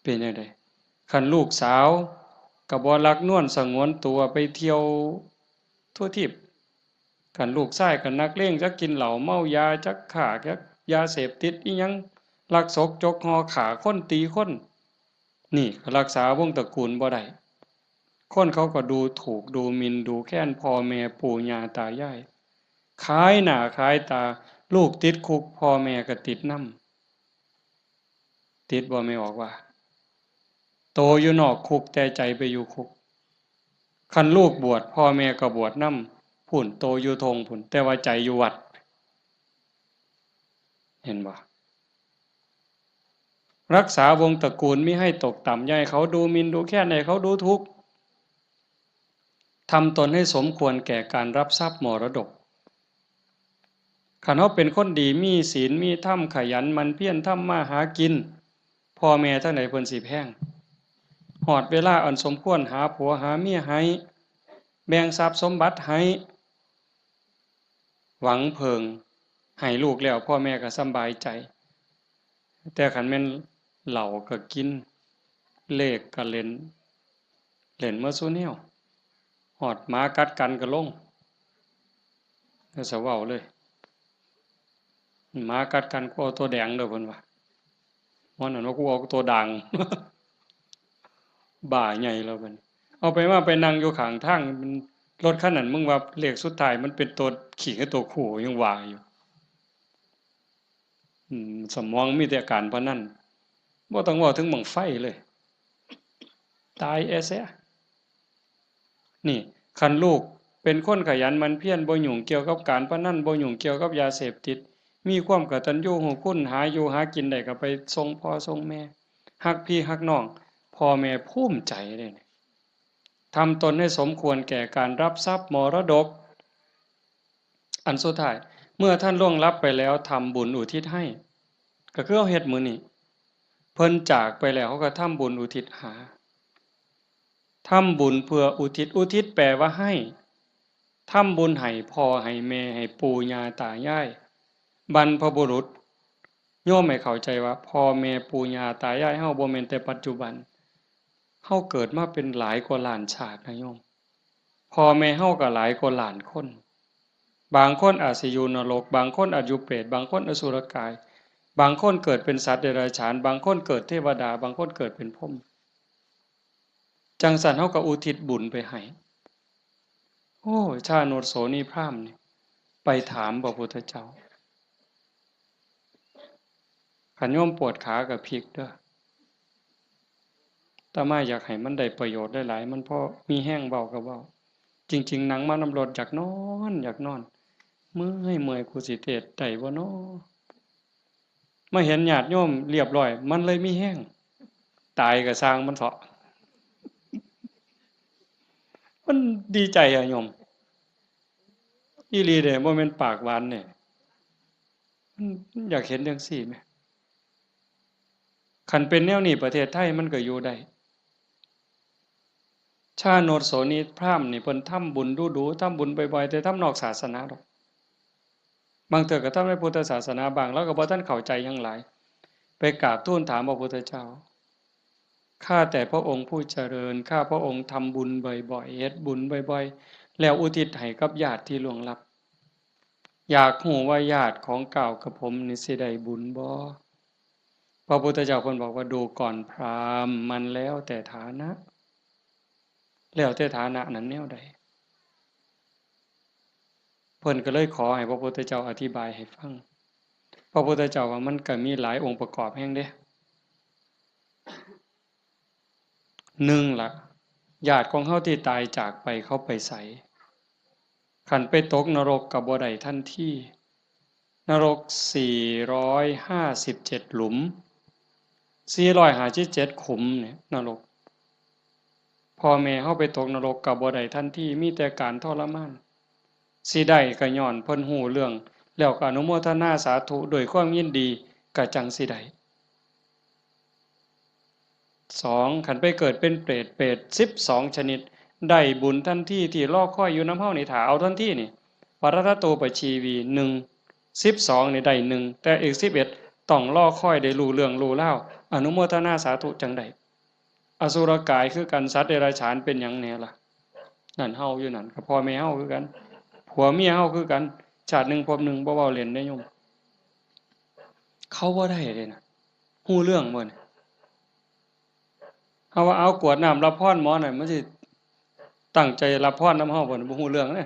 เป็นจั่งใด คันลูกสาวก็บ่หลักนวลสงวนตัวไปเที่ยวทั่วทีป คันลูกชายก็นักเลง จักกินเหล้าเมายา จักค้า จักยาเสพติดอิหยัง ลักซกจกห่อ ฆ่าคนตีคน นี่ก็รักษาวงศ์ตระกูลบ่ได้ คนเขาก็ดูถูกดูหมิ่นดูแคลนพ่อแม่ปู่ย่าตายาย ขายหน้าขายตา ลูกติดคุก พ่อแม่ก็ติดนำ ติดบ่ แม่ออกว่า โตอยู่นอกคุกแต่ใจไปอยู่คุก คันลูกบวช พ่อแม่ก็บวชนำ พุ้น โตอยู่ท่งพุ้น แต่ว่าใจอยู่วัด เห็นบ่ รักษาวงศ์ตระกูลมิให้ตกต่ำ อย่าให้เขาดูหมิ่นดูแคลน อย่าให้เขาดูถูก ทำตนให้สมควรแก่การรับทรัพย์มรดก คันเฮาเป็นคนดี มีศีล มีธรรม ขยันหมั่นเพียรทำมาหากิน พ่อแม่ทางใดเพิ่นสิแพง ฮอดเวลาอันสมควร หาผัวหาเมียให้ แบ่งทรัพย์สมบัติให้ หวังเพิ่ง ให้ลูกแล้ว พ่อแม่ก็สำบายใจ แต่คันแม่นเหล้าก็กิน เลขก็เล่น เล่นหมดซุแนว ฮอดหมากัดกันก็ลง แล้วสิเว้าเลย หมากัดกัน กูเอาตัวแดงเด้อ เพิ่นว่า ฮ้อนนั่นว่า กูเอาตัวด่าง บ้าใหญ่แล้วบัดนี้ เอาไปมาไปนั่งอยู่ข้างทาง มัน รถคันนั้น มึงว่าเลขสุดท้ายมันเป็นตัวขี้กับตัวคู่ ยังว่าอยู่ อืม สมองมีแต่การพนัน บ่ต้องเว้าถึงบั้งไฟเลย ตายแอเสีย นี่ คันลูกเป็นคนขยันหมั่นเพียร บ่ยุ่งเกี่ยวกับการพนัน บ่ยุ่งเกี่ยวกับยาเสพติด มีความกตัญญูรู้คุณ หาอยู่หากินได้ก็ไปส่งพ่อส่งแม่ ฮักพี่ฮักน้อง พ่อแม่ภูมิใจเด้ ทำตนให้สมควรแก่การรับทรัพย์มรดก อันสุดท้าย เมื่อท่านล่วงลับไปแล้ว ทำบุญอุทิศให้ ก็คือเฮาเฮ็ดมื้อนี้ เพิ่นจากไปแล้ว เฮาก็ทำบุญอุทิศหา ทำบุญเพื่ออุทิศ อุทิศแปลว่าให้ ทำบุญให้พ่อให้แม่ ให้ปู่ย่าตายาย บรรพบุรุษ โยมให้เข้าใจว่าพ่อแม่ปู่ย่าตายายเฮาบ่แม่นแต่ปัจจุบัน เฮาเกิดมาเป็นหลายกว่าล้านชาตินะโยม พ่อแม่เฮาก็หลายกว่าล้านคน บางคนอาจสิอยู่นรก บางคนอาจอยู่เปรต บางคนอสุรกาย บางคนเกิดเป็นสัตว์เดรัจฉาน บางคนเกิดเทวดา บางคนเกิดเป็นพรหม จั่งซั้นเฮาก็อุทิศบุญไปให้ โอ้ ชาโนชโสนีพราหมณ์นี่ ไปถามพระพุทธเจ้า คันโยมปวดขาก็พลิกเด้อ อาตมาอยากให้มันได้ประโยชน์หลายๆ มันพอมีแฮงเว้าก็เว้า จริงๆ นั่งมานำรถอยากนอน อยากนอน เมื่อย เมื่อย กูสิเทศน์ได้บ่น้อ มาเห็นญาติโยมเรียบร้อย มันเลยมีแฮง ตายก็ซ่างมันเถาะ มันดีใจอะโยม อีหลีเด้ บ่แม่นปากหวานเนี่ย มัน มันอยากเห็นจั่งซี้แหม คันเป็นแนวนี้ประเทศไทยมันก็อยู่ได้ ชาโนชโสนีพราหมณ์นี่เพิ่นทำบุญดู๋ๆ ทำบุญบ่อยๆ แต่ทำนอกศาสนาดอก บางเทื่อก็ทำในพุทธศาสนาบ้าง ลาวก็บ่ทันเข้าใจหยังหลาย ไปกราบทูลถามพระพุทธเจ้า ข้าแต่พระองค์ผู้เจริญ ข้าพระองค์ทำบุญบ่อยๆ เฮ็ดบุญบ่อยๆ แล้วอุทิศให้กับญาติที่ล่วงลับ อยากฮู้ว่าญาติของก้าวกับผมนี่สิได้บุญบ่ พระพุทธเจ้าเพิ่นบอกว่า ดูก่อนพราหมณ์ มันแล้วแต่ฐานะ แล้วแต่ฐานะนั้นแนวใด เพิ่นก็เลยขอให้พระพุทธเจ้าอธิบายให้ฟัง พระพุทธเจ้าว่ามันก็มีหลายองค์ประกอบแฮงเด้ หนึ่งละ ญาติของเฮาที่ตายจากไปเขาไปไส คันไปตกนรกก็บ่ได้ทันที นรกสี่ร้อยห้าสิบเจ็ดหลุม สี่ร้อยห้าสิบเจ็ดขุมเนี่ย นรก พ่อแม่เฮาไปตกนรกก็บ่ได้ทันที มีแต่การทรมาน สิได้ก็ย้อนเพิ่นฮู้เรื่อง แล้วก็อนุโมทนาสาธุด้วยความยินดี ก็จั่งสิได้ สอง คันไปเกิดเป็นเปรต เปรตสิบสองชนิด ได้บุญทันที ที่รอคอยอยู่นำเฮานี่ ถ้าเอาทันทีนี่ ปรัตตโตปชีวี หนึ่ง สิบสองนี่ได้หนึ่ง แต่อีกสิบเอ็ดต้องรอคอยได้รู้เรื่องรู้ราว อนุโมทนาสาธุจั่งได้ อสุรกายคือกัน สัตว์เดรัจฉานเป็นหยังแหน่ล่ะ นั่นเฮาอยู่นั่น ก็พ่อแม่เฮาคือกัน ผัวเมียเฮาคือกัน ชาติหนึ่งภพหนึ่ง บ่เว้าเล่นเด้โยม เขาบ่ได้เด้นะ ฮู้เรื่องบ่นี่ เฮาว่าเอากรวดน้ำรับพรหมอนั่น มันสิตั้งใจรับพรนำเฮาบ่นี่ บ่ฮู้เรื่องเด้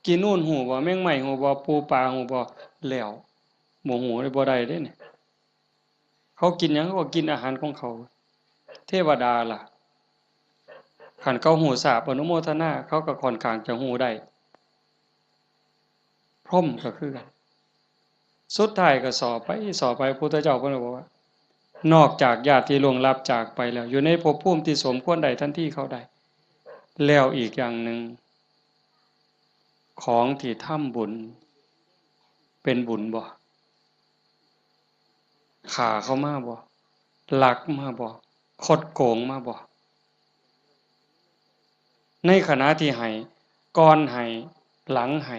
กินนู่นฮู้บ่ แมงไม้ฮู้บ่ ปูปลาฮู้บ่ แล้ว บ่ฮู้เลย บ่ได้เด้นี่ เขากินหยัง เขาก็กินอาหารของเขา เทวดาล่ะ คันเขาฮู้ทราบอนุโมทนา เขาก็ค่อนข้างจะฮู้ได้ พรหมก็คือกัน สุดท้ายก็สอบไป สอบไป พุทธเจ้าเพิ่นก็บอกว่า นอกจากญาติที่ล่วงลับจากไปแล้ว อยู่ในภพภูมิที่สมควรได้ทันทีเขาได้ แล้วอีกอย่างหนึ่ง ของที่ทำบุญ เป็นบุญบ่ ฆ่าเขามาบ่ ลักมาบ่ คดโกงมาบ่ ในขณะที่ให้ ก่อนให้ หลังให้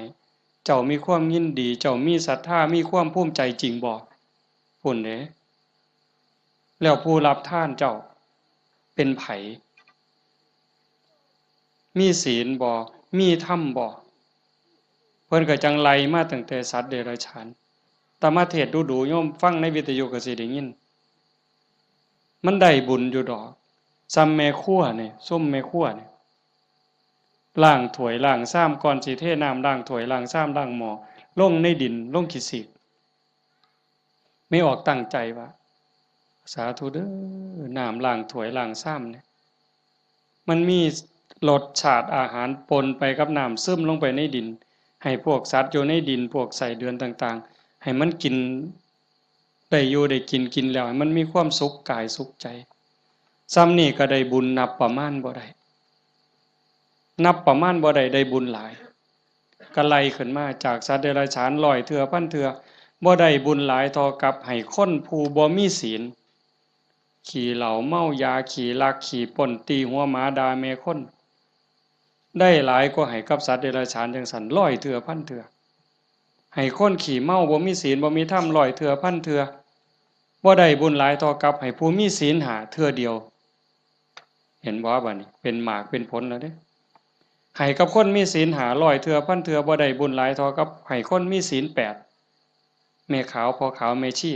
เจ้ามีความยินดี เจ้ามีศรัทธา มีความภูมิใจจริงบ่ พุ้นเด้ แล้วผู้รับทานเจ้า เป็นไผ มีศีลบ่ มีธรรมบ่ เพิ่นก็จั่งไล่มาตั้งแต่สัตว์เดรัจฉาน แต่มาเทศน์ดูๆ โยมฟังในวิทยุก็สิได้ยิน มันได้บุญอยู่ดอก ซ่ำแม่ครัวนี่ ซุมแม่ครัวนี่ ล้างถ้วยล้างชาม ก่อนสิเทน้ำล้างถ้วยล้างชามล้างหม้อ ลงในดิน ลงขี้สีก แม่ออกตั้งใจว่า สาธุเด้อ น้ำล้างถ้วยล้างชามเนี่ย มันมีรสชาติอาหารปนไปกับน้ำ ซึมลงไปในดิน ให้พวกสัตว์อยู่ในดิน พวกไส้เดือนต่างๆ ให้มันกิน ได้อยู่ได้กิน กินแล้วให้มันมีความสุขกายสุขใจ ซ่ำนี่ก็ได้บุญนับประมาณบ่ได้ นับประมาณบ่ได้ ได้บุญหลาย ก็ไล่ขึ้นมาจากสัตว์เดรัจฉานร้อยเทื่อพันเทื่อ บ่ได้บุญหลายเท่ากับให้คนผู้บ่มีศีล ขี้เหล้าเมายา ขี้ลัก ขี้ปล้น ตีหัวหมา ด่าแม่คน ได้หลายกว่าให้กับสัตว์เดรัจฉานจั่งซั้น ร้อยเทื่อพันเทื่อ ให้คนขี้เมา บ่มีศีล บ่มีธรรม ร้อยเทื่อพันเทื่อ บ่ได้บุญหลายเท่ากับให้ผู้มีศีลห้าเทื่อเดียว เห็นบ่ บัดนี้ เป็นหมากเป็นผลแล้วเด้ ให้กับคนมีศีลห้าร้อยเทื่อพันเทื่อ บ่ได้บุญหลายเท่ากับให้คนมีศีลแปด แม่ขาว พ่อขาว แม่ชี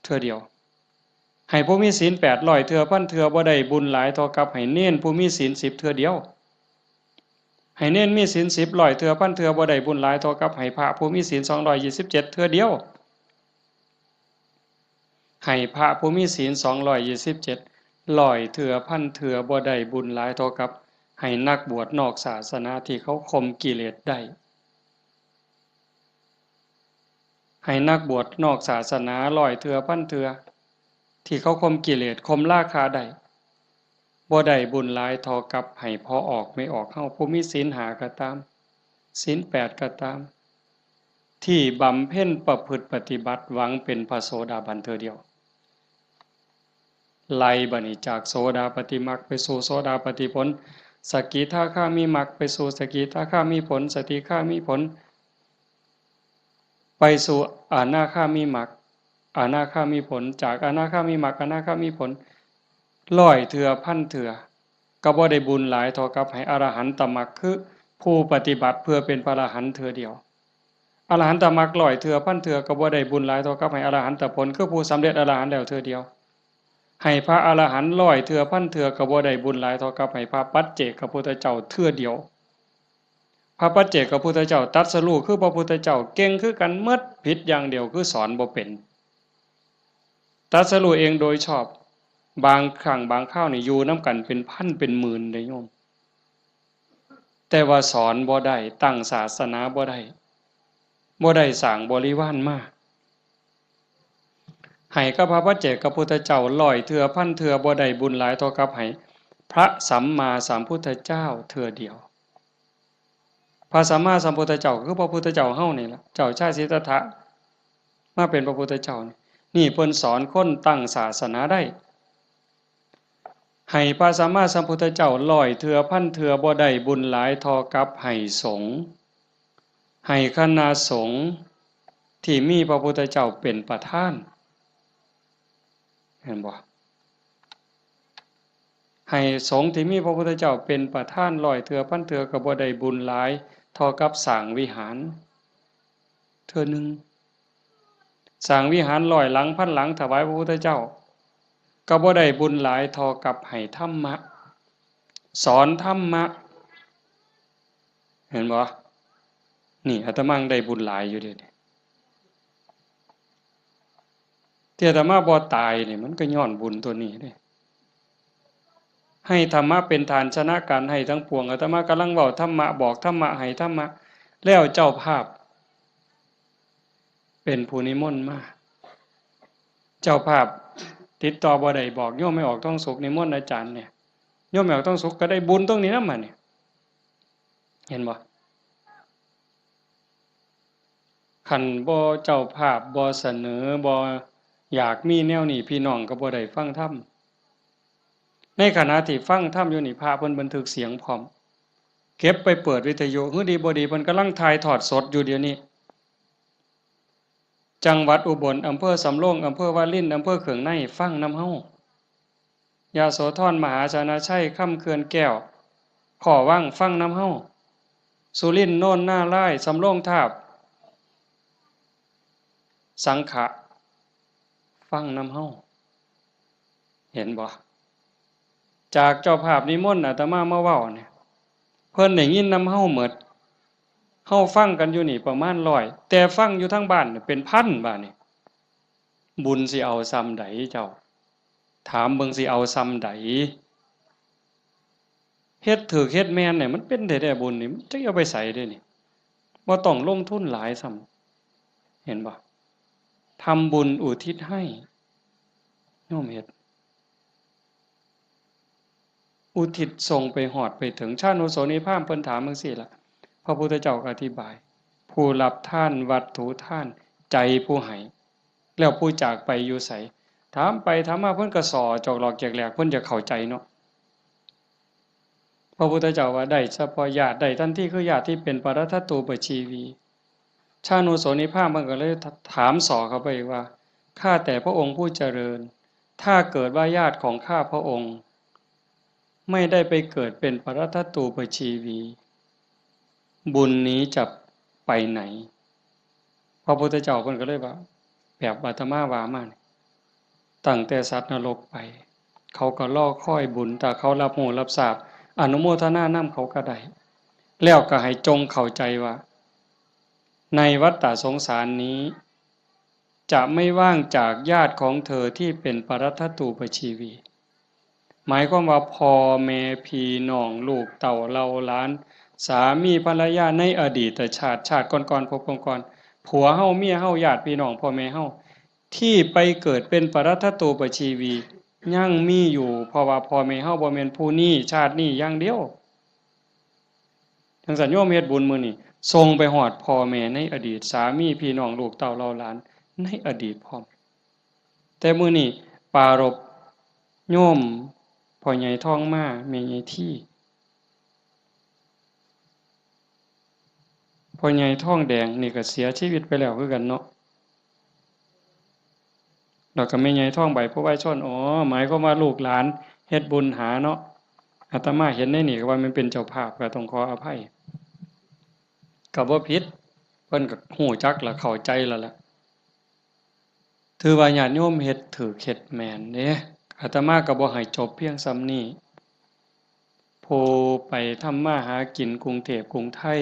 เทื่อเดียว ให้ผู้มีศีลแปดร้อยเทื่อพันเทื่อ บ่ได้บุญหลายเท่ากับให้เณรผู้มีศีลสิบเทื่อเดียว ให้เณรมีศีลสิบร้อยเทื่อพันเทื่อ บ่ได้บุญหลายเท่ากับให้พระผู้มีศีลสองร้อยยี่สิบเจ็ดเทื่อเดียว ให้พระผู้มีศีลสองร้อยยี่สิบเจ็ดร้อยเทื่อพันเทื่อ บ่ได้บุญหลายเท่ากับให้นักบวชนอกศาสนาที่เขาข่มกิเลสได้ ให้นักบวชนอกศาสนาร้อยเทื่อพันเทื่อ ที่เขาข่มกิเลสข่มราคะได้ บ่ได้บุญหลายเท่ากับให้พ่อออกแม่ออกเฮา ผู้มีศีลห้าก็ตาม ศีลแปดก็ตาม ที่บำเพ็ญประพฤติปฏิบัติหวังเป็นพระโสดาบันเทื่อเดียว ไล่บัดนี้จากโสดาปัตติมรรคไปสู่โสดาปัตติผล สกิทาคามิมรรคไปสู่สกิทาคามิผล สกิทาคามิผล ไปสู่อนาคามิมรรค อนาคามิผล จากอนาคามิมรรค อนาคามิผล ร้อยเทื่อพันเทื่อ ก็บ่ได้บุญหลายเท่ากับให้อรหันตมรรค คือผู้ปฏิบัติเพื่อเป็นพระอรหันต์เทื่อเดียว อรหันตมรรคร้อยเทื่อพันเทื่อ ก็บ่ได้บุญหลายเท่ากับให้อรหันตผล คือผู้สำเร็จอรหันต์แล้วเทื่อเดียว ให้พระอรหันต์ร้อยเทื่อพันเทื่อ ก็บ่ได้บุญหลายเท่ากับให้พระปัจเจกพุทธเจ้าเทื่อเดียว พระปัจเจกพุทธเจ้าตรัสรู้คือพระพุทธเจ้า เก่งคือกันหมด ผิดอย่างเดียวคือสอนบ่เป็น ตรัสรู้เองโดยชอบ บางครั้งบางคราวนี่อยู่นำกันเป็นพันเป็นหมื่นเด้โยม แต่ว่าสอนบ่ได้ ตั้งศาสนาบ่ได้ บ่ได้สร้างบริวารมา ให้กับพระปัจเจกพุทธเจ้าร้อยเทื่อพันเทื่อ บ่ได้บุญหลายเท่ากับให้ พระสัมมาสัมพุทธเจ้าเทื่อเดียว พระสัมมาสัมพุทธเจ้าคือพระพุทธเจ้าเฮานี่ล่ะ เจ้าชายสิทธัตถะมาเป็นพระพุทธเจ้านี่ นี่เพิ่นสอนคนตั้งศาสนาได้ ให้พระสัมมาสัมพุทธเจ้าร้อยเทื่อพันเทื่อบ่ได้บุญหลายเท่ากับให้สงฆ์ ให้คณะสงฆ์ที่มีพระพุทธเจ้าเป็นประธาน เห็นบ่ ให้สงฆ์ที่มีพระพุทธเจ้าเป็นประธานร้อยเทื่อพันเทื่อก็บ่ได้บุญหลายเท่ากับสร้างวิหารเทื่อหนึ่ง สร้างวิหารร้อยหลังพันหลังถวายพระพุทธเจ้า ก็บ่ได้บุญหลายเท่ากับให้ธรรมะ สอนธรรมะ เห็นบ่ นี่อาตมายังได้บุญหลายอยู่เด้ ที่อาตมาบ่ตายนี่มันก็ย้อนบุญตัวนี้เด้ ให้ธรรมะเป็นทานชนะการให้ทั้งปวง อาตมากำลังเว้าธรรมะ บอกธรรมะ ให้ธรรมะ แล้วเจ้าภาพ เป็นผู้นิมนต์มา เจ้าภาพติดต่อบ่ได้ บอกโยมแม่ออกทองสุขนิมนต์อาจารย์เนี่ย โยมแม่ออกทองสุขก็ได้บุญตรงนี้นำบัดนี้ เห็นบ่ คันบ่เจ้าภาพบ่เสนอ บ่อยากมีแนวนี้ พี่น้องก็บ่ได้ฟังธรรม ในขณะที่ฟังธรรมอยู่นี่ พระเพิ่นบันทึกเสียงพร้อม เก็บไปเปิดวิทยุ หื้อดีบ่ดี เพิ่นกำลังถ่ายทอดสดอยู่เดี๋ยวนี้ จังหวัดอุบล อำเภอสำโรง อำเภอวาริน อำเภอเขืองใน ฟังนำเฮา ยโสธร มหาชนะชัย คำเขื่อนแก้ว ขอวัง ฟังนำเฮา สุรินทร์ โนนนารายณ์ สำโรงทาบ สังขะ ฟังนำเฮา เห็นบ่ จากเจ้าภาพนิมนต์อาตมามาเว้าเนี่ย เพิ่นได้ยินนำเฮาหมด เฮาฟังกันอยู่นี่ประมาณร้อย แต่ฟังอยู่ทางบ้านเนี่ยเป็นพันบาดนี่ บุญสิเอาส่ำใดเจ้า ถามเบิ่งสิเอาส่ำใด เฮ็ดถูกเฮ็ดแม่นเนี่ยมันเป็นแท้ๆ บุญนี่ มันจักเอาไปใสเด้นี่ บ่ต้องลงทุนหลายซ้ำ เห็นบ่ ทำบุญอุทิศให้ โยมเฮ็ด อุทิศส่งไปฮอดไปถึง ชานุโสนีพราหมณ์เพิ่นถามจั่งซี้ล่ะ พระพุทธเจ้าก็อธิบาย ผู้รับทานวัตถุทาน ใจผู้ให้ แล้วผู้จากไปอยู่ไส ถามไปถามมาเพิ่นก็ส่อจอกหลอกแจกแหลก เพิ่นอยากเข้าใจเนาะ พระพุทธเจ้าว่าได้เฉพาะญาติ ได้ทันทีคือญาติที่เป็นปรัตถตูปชีวี ชานุโสนีพราหมณ์เพิ่นก็เลยถามส่อเข้าไปอีกว่า ข้าแต่พระองค์ผู้เจริญ ถ้าเกิดว่าญาติของข้าพระองค์ ไม่ได้ไปเกิดเป็นปรัตถตูปชีวี บุญนี้จะไปไหน พระพุทธเจ้าเพิ่นก็เลยว่า แบบอาตมาว่ามานี่ ตั้งแต่สัตว์นรกไป เขาก็รอคอยบุญ ถ้าเขารับรู้รับทราบ อนุโมทนานำเขาก็ได้ แล้วก็ให้จงเข้าใจว่า ในวัฏฏะสงสารนี้ จะไม่ว่างจากญาติของเธอที่เป็นปรัตถตูปชีวี หมายความว่าพ่อแม่พี่น้องลูกเต้าเหล่าหลาน สามีภรรยาในอดีตชาติ ชาติก่อนๆ ภพก่อนๆ ผัวเฮาเมียเฮาญาติพี่น้องพ่อแม่เฮา ที่ไปเกิดเป็นปรัตถตูปชีวี ยังมีอยู่ เพราะว่าพ่อแม่เฮาบ่แม่นผู้นี้ชาตินี้อย่างเดียว จั่งซั้นโยมเฮ็ดบุญมื้อนี้ ส่งไปฮอดพ่อแม่ในอดีต สามีพี่น้องลูกเต้าเหล่าหลานในอดีตพร้อม แต่มื้อนี้ปรารภโยมพ่อใหญ่ทองมา แม่ใหญ่ที พ่อใหญ่ทองแดงนี่ก็เสียชีวิตไปแล้วคือกันเนาะ แล้วก็แม่ใหญ่ทองใบ ผู้วายชน อ๋อ หมายความว่าลูกหลานเฮ็ดบุญหาเนาะ อาตมาเห็นในนี่ก็ว่ามันเป็นเจ้าภาพ ก็ต้องขออภัย ก็บ่ผิด เพิ่นก็ฮู้จักและเข้าใจแล้วล่ะ ถือว่าญาติโยมเฮ็ดถูกเฮ็ดแม่นเด้ อาตมาก็บ่ให้จบเพียงส่ำนี้ ผู้ไปทำมาหากินกรุงเทพกรุงไทย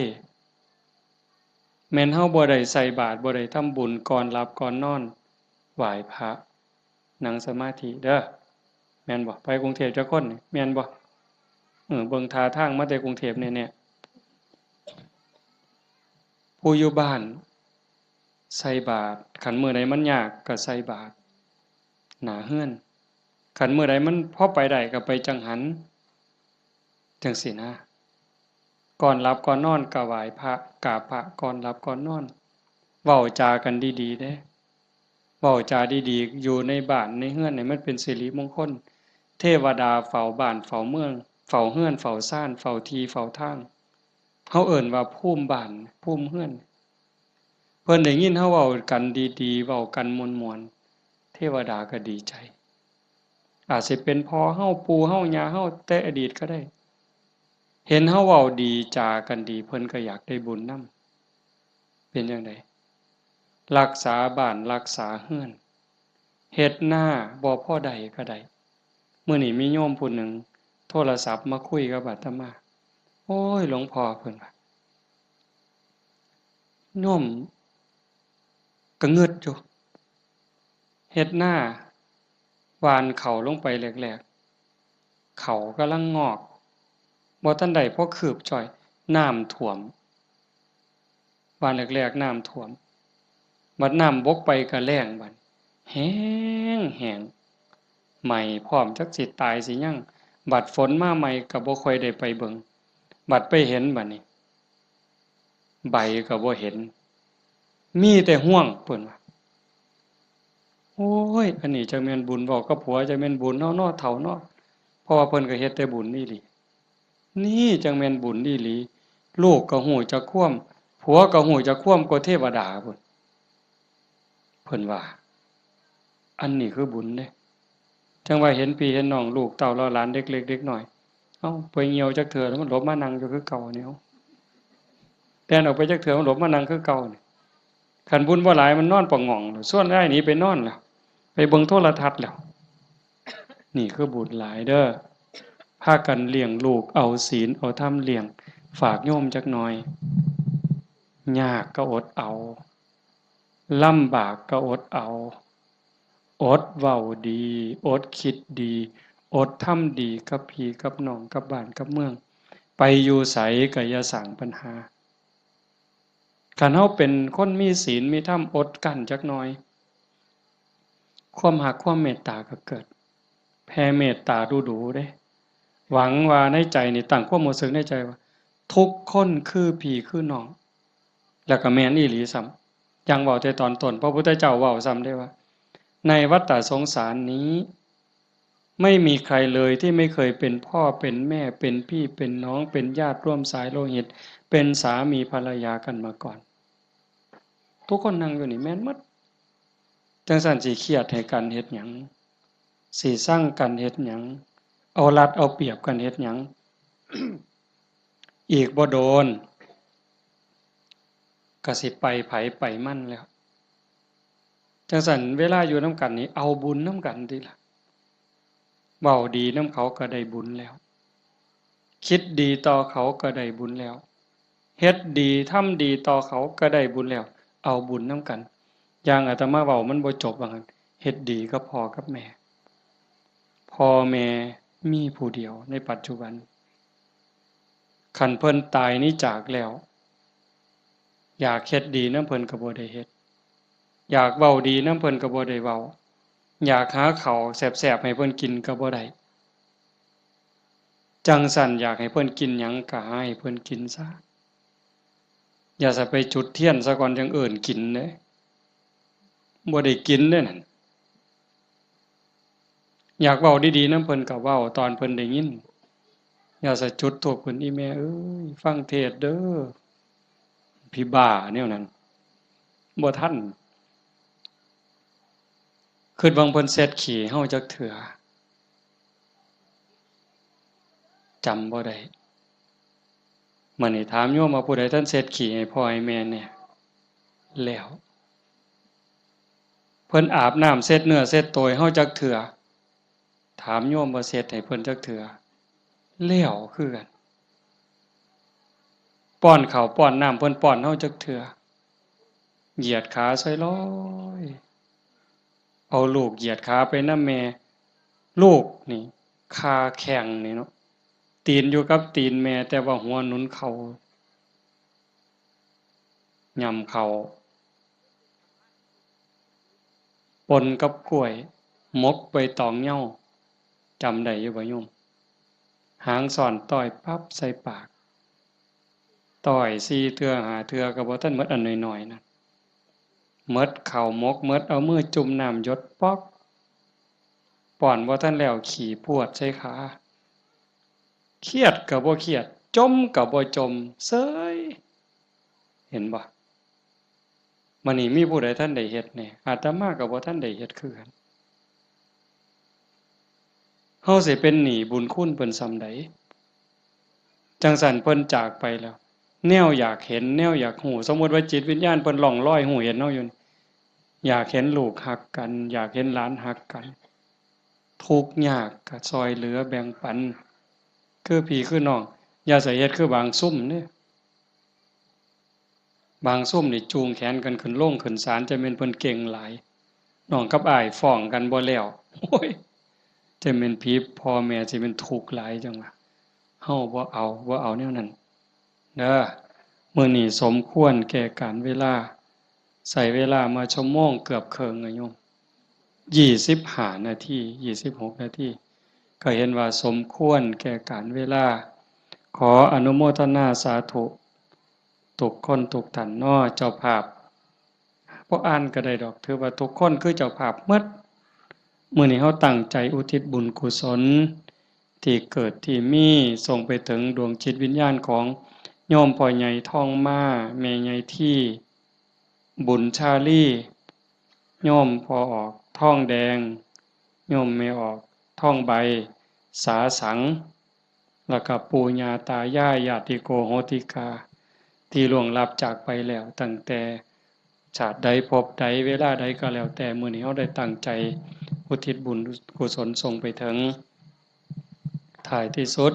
แม่นเฮาบ่ได้ใส่บาตร บ่ได้ทำบุญ ก่อนหลับก่อนนอนไหว้พระ นั่งสมาธิเด้อ แม่นบ่ ไปกรุงเทพจักคนนี่ แม่นบ่ เออ เบิ่งท่าทางมาแต่กรุงเทพแน่ๆ ผู้อยู่บ้านใส่บาตร คันมื้อใดมันยากก็ใส่บาตรหน้าเฮือน คันมื้อใดมันพอไปได้ก็ไปจังหัน จั่งซี้นะ ก่อนหลับก่อนนอนก็ไหว้พระ กราบพระก่อนหลับก่อนนอน เว้าจากันดีๆ เด้ เว้าจาดีๆ อยู่ในบ้านในเฮือนนี่มันเป็นสิริมงคล เทวดาเฝ้าบ้านเฝ้าเมือง เฝ้าเฮือนเฝ้าซาน เฝ้าที่เฝ้าทาง เฮาเอิ้นว่าภูมิบ้าน ภูมิเฮือน เพิ่นได้ยินเฮาเว้ากันดีๆ เว้ากันม่วนๆ เทวดาก็ดีใจ อาจสิเป็นพ่อเฮา ปู่เฮา ย่าเฮา แต่อดีตก็ได้ เห็นเฮาเว้าดีจากันดี เพิ่นก็อยากได้บุญนำ เป็นจั่งใด รักษาบ้านรักษาเฮือน เฮ็ดนาบ่พอได้ก็ได้ มื้อนี้มีโยมผู้หนึ่งโทรศัพท์มาคุยกับอาตมา โอ้ย หลวงพ่อ เพิ่นว่า โยมก็งึดอยู่ เฮ็ดนา หว่านข้าวลงไปแรกๆ ข้าวกำลังงอก บ่ทันได้พอคืบจ้อย น้ำท่วม หว่านแรกๆ น้ำท่วม บัดน้ำบกไปก็แล้งบัด แห้งแห้ง ไหม้พร้อม จักสิตายสิหยัง บัดฝนมาใหม่ก็บ่ค่อยได้ไปเบิ่ง บัดไปเห็นบัดนี้ ใบก็บ่เห็น มีแต่ฮวง เพิ่นว่า โอ้ย อันนี้จักแม่นบุญ เว้ากับผัวจักแม่นบุญเนาะ เนาะ เฒ่าเนาะ เพราะว่าเพิ่นก็เฮ็ดแต่บุญอีหลี นี่จักแม่นบุญอีหลี ลูกก็ฮู้จักความ ผัวก็ฮู้จักความกว่าเทวดาพุ้น เพิ่นว่า อันนี้คือบุญเด้ จั่งว่าเห็นพี่เห็นน้อง ลูกเต้าเหล่าหลาน เด็กเล็กเด็กน้อย เอ้า ไปเหี่ยวจักเทื่อ มันหลบมานั่งอยู่คือเก่านี่ เอ้า แล่นออกไปจักเทื่อ มันหลบมานั่งคือเก่านี่ คันบุญบ่หลาย มันนอนปะหง่อง ชวนอ้ายหนีไปนอนแล้ว ไปเบิ่งโทรทัศน์แล้ว นี่คือบุญหลายเด้อ พากันเลี้ยงลูก เอาศีลเอาธรรมเลี้ยง ฝากโยมจักหน่อย ยากก็อดเอา ลำบากก็อดเอา อดเว้าดี อดคิดดี อดทำดีกับพี่กับน้อง กับบ้านกับเมือง ไปอยู่ไสก็อย่าสร้างปัญหา คันเฮาเป็นคนมีศีลมีธรรม อดกลั้นจักหน่อย ความฮักความเมตตาก็เกิด แผ่เมตตาดูๆ เด้ หวังว่าในใจนี่ ตั้งความรู้สึกในใจว่า ทุกคนคือพี่คือน้อง แล้วก็แม่นอีหลีซ้ำ อย่างเว้าแต่ตอนต้น พระพุทธเจ้าเว้าซ้ำเด้ว่า ในวัฏฏะสงสารนี้ ไม่มีใครเลยที่ไม่เคยเป็นพ่อเป็นแม่ เป็นพี่เป็นน้อง เป็นญาติร่วมสายโลหิต เป็นสามีภรรยากันมาก่อน ทุกคนนั่งอยู่นี่แม่นหมด จั่งซั้นสิเครียดให้กันเฮ็ดหยัง สิซังกันเฮ็ดหยัง เอารัดเอาเปรียบกันเฮ็ดหยัง อีกบ่โดน ก็สิไปไผไปมันแล้ว จั่งซั้นเวลาอยู่นำกันนี่ เอาบุญนำกันติล่ะ เว้าดีนำเขาก็ได้บุญแล้ว คิดดีต่อเขาก็ได้บุญแล้ว เฮ็ดดีทำดีต่อเขาก็ได้บุญแล้ว เอาบุญนำกัน อย่างอาตมาเว้ามันบ่จบว่างั้น เฮ็ดดีกับพ่อกับแม่ พ่อแม่มีผู้เดียวในปัจจุบัน คันเพิ่นตายหนีจากแล้ว อยากเฮ็ดดีนำเพิ่นก็บ่ได้เฮ็ด อยากเว้าดีนำเพิ่นก็บ่ได้เว้า อยากหาข้าวแซ่บๆ ให้เพิ่นกินก็บ่ได้ จั่งซั้นอยากให้เพิ่นกินหยังก็หาให้เพิ่นกินซะ อย่าสิไปจุดเทียนซะก่อนจั่งเอิ้นกินเด้ บ่ได้กินเด้นั่น อยากเว้าดีๆนำเพิ่นก็เว้าตอนเพิ่นได้ยิน อย่าสิจุดธูปขึ้น อีแม่เอ้ย ฟังเทศน์เด้อ ผีบ้าแนวนั้น บ่ทัน คิดว่าเพิ่นเช็ดขี้เฮาจักเทื่อ จำบ่ได้ มื้อนี้ถามโยมว่าผู้ใดทันเช็ดขี้ให้พ่อให้แม่แหน่ แล้ว เพิ่นอาบน้ำเช็ดเนื้อเช็ดตัวให้เฮาจักเทื่อ ถามโยมว่าเช็ดให้เพิ่นจักเทื่อ แล้วคือกัน ป้อนข้าวป้อนน้ำเพิ่นป้อนเฮาจักเทื่อ เหยียดขาใส่ลอย เอาลูกเหยียดขาไปนำแม่ ลูกนี่ คาแข้งนี่เนาะ ตีนอยู่กับตีนแม่ แต่ว่าหัวหนุนเข่า ย่ำเข่า ปนกับกล้วย หมกใบตองเหย้า จำได้อยู่บ่โยม หางซ้อนต้อยปั๊บใส่ปาก ต้อยสี่เทื่อห้าเทื่อก็บ่ทันหมดอันน้อยๆนะ หมดข้าวหมก หมดเอามือจุ่มน้ำหยดป๊อก ป้อนบ่ทันแล้วขี้พรวดใส่ขา เครียดก็บ่เครียด จ่มก็บ่จ่ม เซย เห็นบ่ มื้อนี้มีผู้ใดทันได้เฮ็ดแหน่ อาตมาก็บ่ทันได้เฮ็ดคือกัน เฮาสิเป็นหนี้บุญคุณเพิ่นส่ำใด จั่งซั้นเพิ่นจากไปแล้ว แนวอยากเห็น แนวอยากฮู้ สมมุติว่าจิตวิญญาณเพิ่นล่องลอยฮู้เห็นเฮาอยู่นี่ อยากเห็นลูกฮักกัน อยากเห็นหลานฮักกัน ทุกข์ยากก็ซ่อยเหลือแบ่งปัน คือพี่คือน้อง อย่าใส่เฮ็ดคือบางซุมเด้ บางซุมนี่จูงแขนกันขึ้นโรงขึ้นศาล จะแม่นเพิ่นเก่งหลาย น้องกับอ้ายฟ้องกันบ่แล้ว โอ้ย จะแม่นผีพ่อแม่สิแม่นทุกข์หลายจั่งว่า เฮาบ่เอา บ่เอาแนวนั้นเด้อ มื้อนี้สมควรแก่กาลเวลา ใช้เวลามาชั่วโมงเกือบครึ่งอะโยม ยี่สิบห้านาที ยี่สิบหกนาที ก็เห็นว่าสมควรแก่กาลเวลา ขออนุโมทนาสาธุ ทุกคนทุกท่านเนาะ เจ้าภาพ บ่อ่านก็ได้ดอก ถือว่าทุกคนคือเจ้าภาพหมด มื้อนี้เฮาตั้งใจอุทิศบุญกุศล ที่เกิดที่มี ส่งไปถึงดวงจิตวิญญาณของโยมพ่อใหญ่ทองมา แม่ใหญ่ที บุญชาลี โยมพ่อออกทองแดง โยมแม่ออกทองใบ สาสัง แล้วก็ปู่ย่าตายาย ญาติโกโหติกา ที่ล่วงลับจากไปแล้ว ตั้งแต่ชาติใดภพใดเวลาใดก็แล้วแต่ มื้อนี้เฮาได้ตั้งใจอุทิศบุญกุศลส่งไปถึง ท้ายที่สุด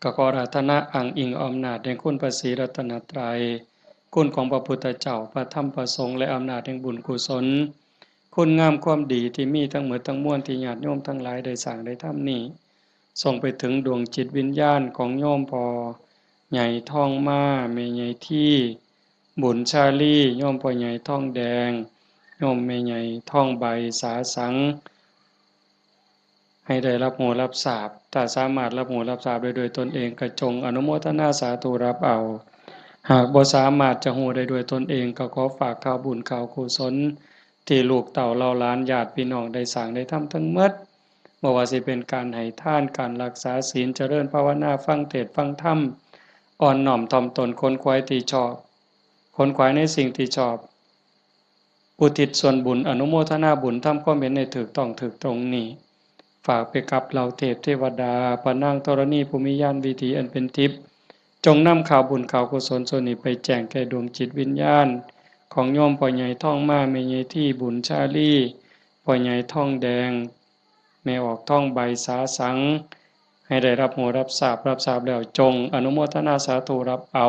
ก็ขออาราธนาอ้างอิงอำนาจแห่งคุณพระศรีรัตนตรัย คุณของพระพุทธเจ้า พระธรรม พระสงฆ์ และอำนาจแห่งบุญกุศล คุณงามความดีที่มีทั้งหมดทั้งมวลที่ญาติโยมทั้งหลายได้สร้างได้ทำนี้ ส่งไปถึงดวงจิตวิญญาณของโยมพ่อใหญ่ทองมา แม่ใหญ่ที บุญชาลี โยมพ่อใหญ่ทองแดง โยมแม่ใหญ่ทองใบ สาสัง ให้ได้รับรู้รับทราบ ถ้าสามารถรับรู้รับทราบได้ด้วยตนเอง ก็จงอนุโมทนาสาธุรับเอา หากบ่สามารถจะรู้ได้ด้วยตนเอง ก็ขอฝากข่าวบุญข่าวกุศล ที่ลูกเต้าเหล่าหลานญาติพี่น้องได้สร้างได้ทำทั้งหมด บ่ว่าสิเป็นการให้ทาน การรักษาศีล เจริญภาวนา ฟังเทศน์ฟังธรรม อ่อนน้อมถ่อมตน ขนขวายที่ชอบ ขนขวายในสิ่งที่ชอบ อุทิศส่วนบุญ อนุโมทนาบุญ ทำความเห็นให้ถูกต้องถูกตรงนี้ ฝากไปกับเหล่าเทพเทวดา พระนางธรณีผู้มีญาณวิถีอันเป็นทิพย์ จงนำข่าวบุญข่าวกุศลส่วนนี้ไปแจ้งแก่ดวงจิตวิญญาณ ของโยมพ่อใหญ่ทองมา แม่ใหญ่ที บุญชาลี พ่อใหญ่ทองแดง แม่ออกทองใบ สาสัง ให้ได้รับรู้รับทราบ รับทราบแล้วจงอนุโมทนาสาธุรับเอา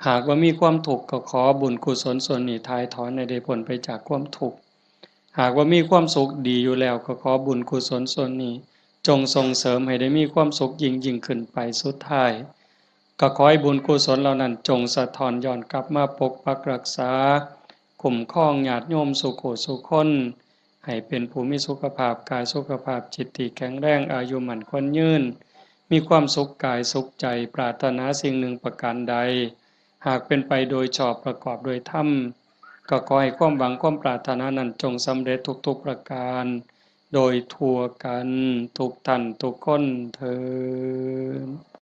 หากว่ามีความทุกข์ก็ขอบุญกุศลส่วนนี้ถ่ายถอนให้ได้พ้นไปจากความทุกข์ หากว่ามีความสุขดีอยู่แล้วก็ขอบุญกุศลส่วนนี้ จงส่งเสริมให้ได้มีความสุขยิ่งยิ่งขึ้นไป สุดท้าย ก็ขอให้บุญกุศลเหล่านั้นจงสะท้อนย้อนกลับมาปกปักรักษา คุ้มครองญาติโยมสู่ผู้สู่คน ให้เป็นผู้มีสุขภาพกายสุขภาพจิตที่แข็งแรง อายุมั่นขวัญยืน มีความสุขกายสุขใจ ปรารถนาสิ่งหนึ่งประการใด หากเป็นไปโดยชอบประกอบโดยธรรม ก็ขอให้ความหวังความปรารถนานั้นจงสำเร็จทุกๆประการ โดยทั่วกันทุกท่านทุกคนเทอญ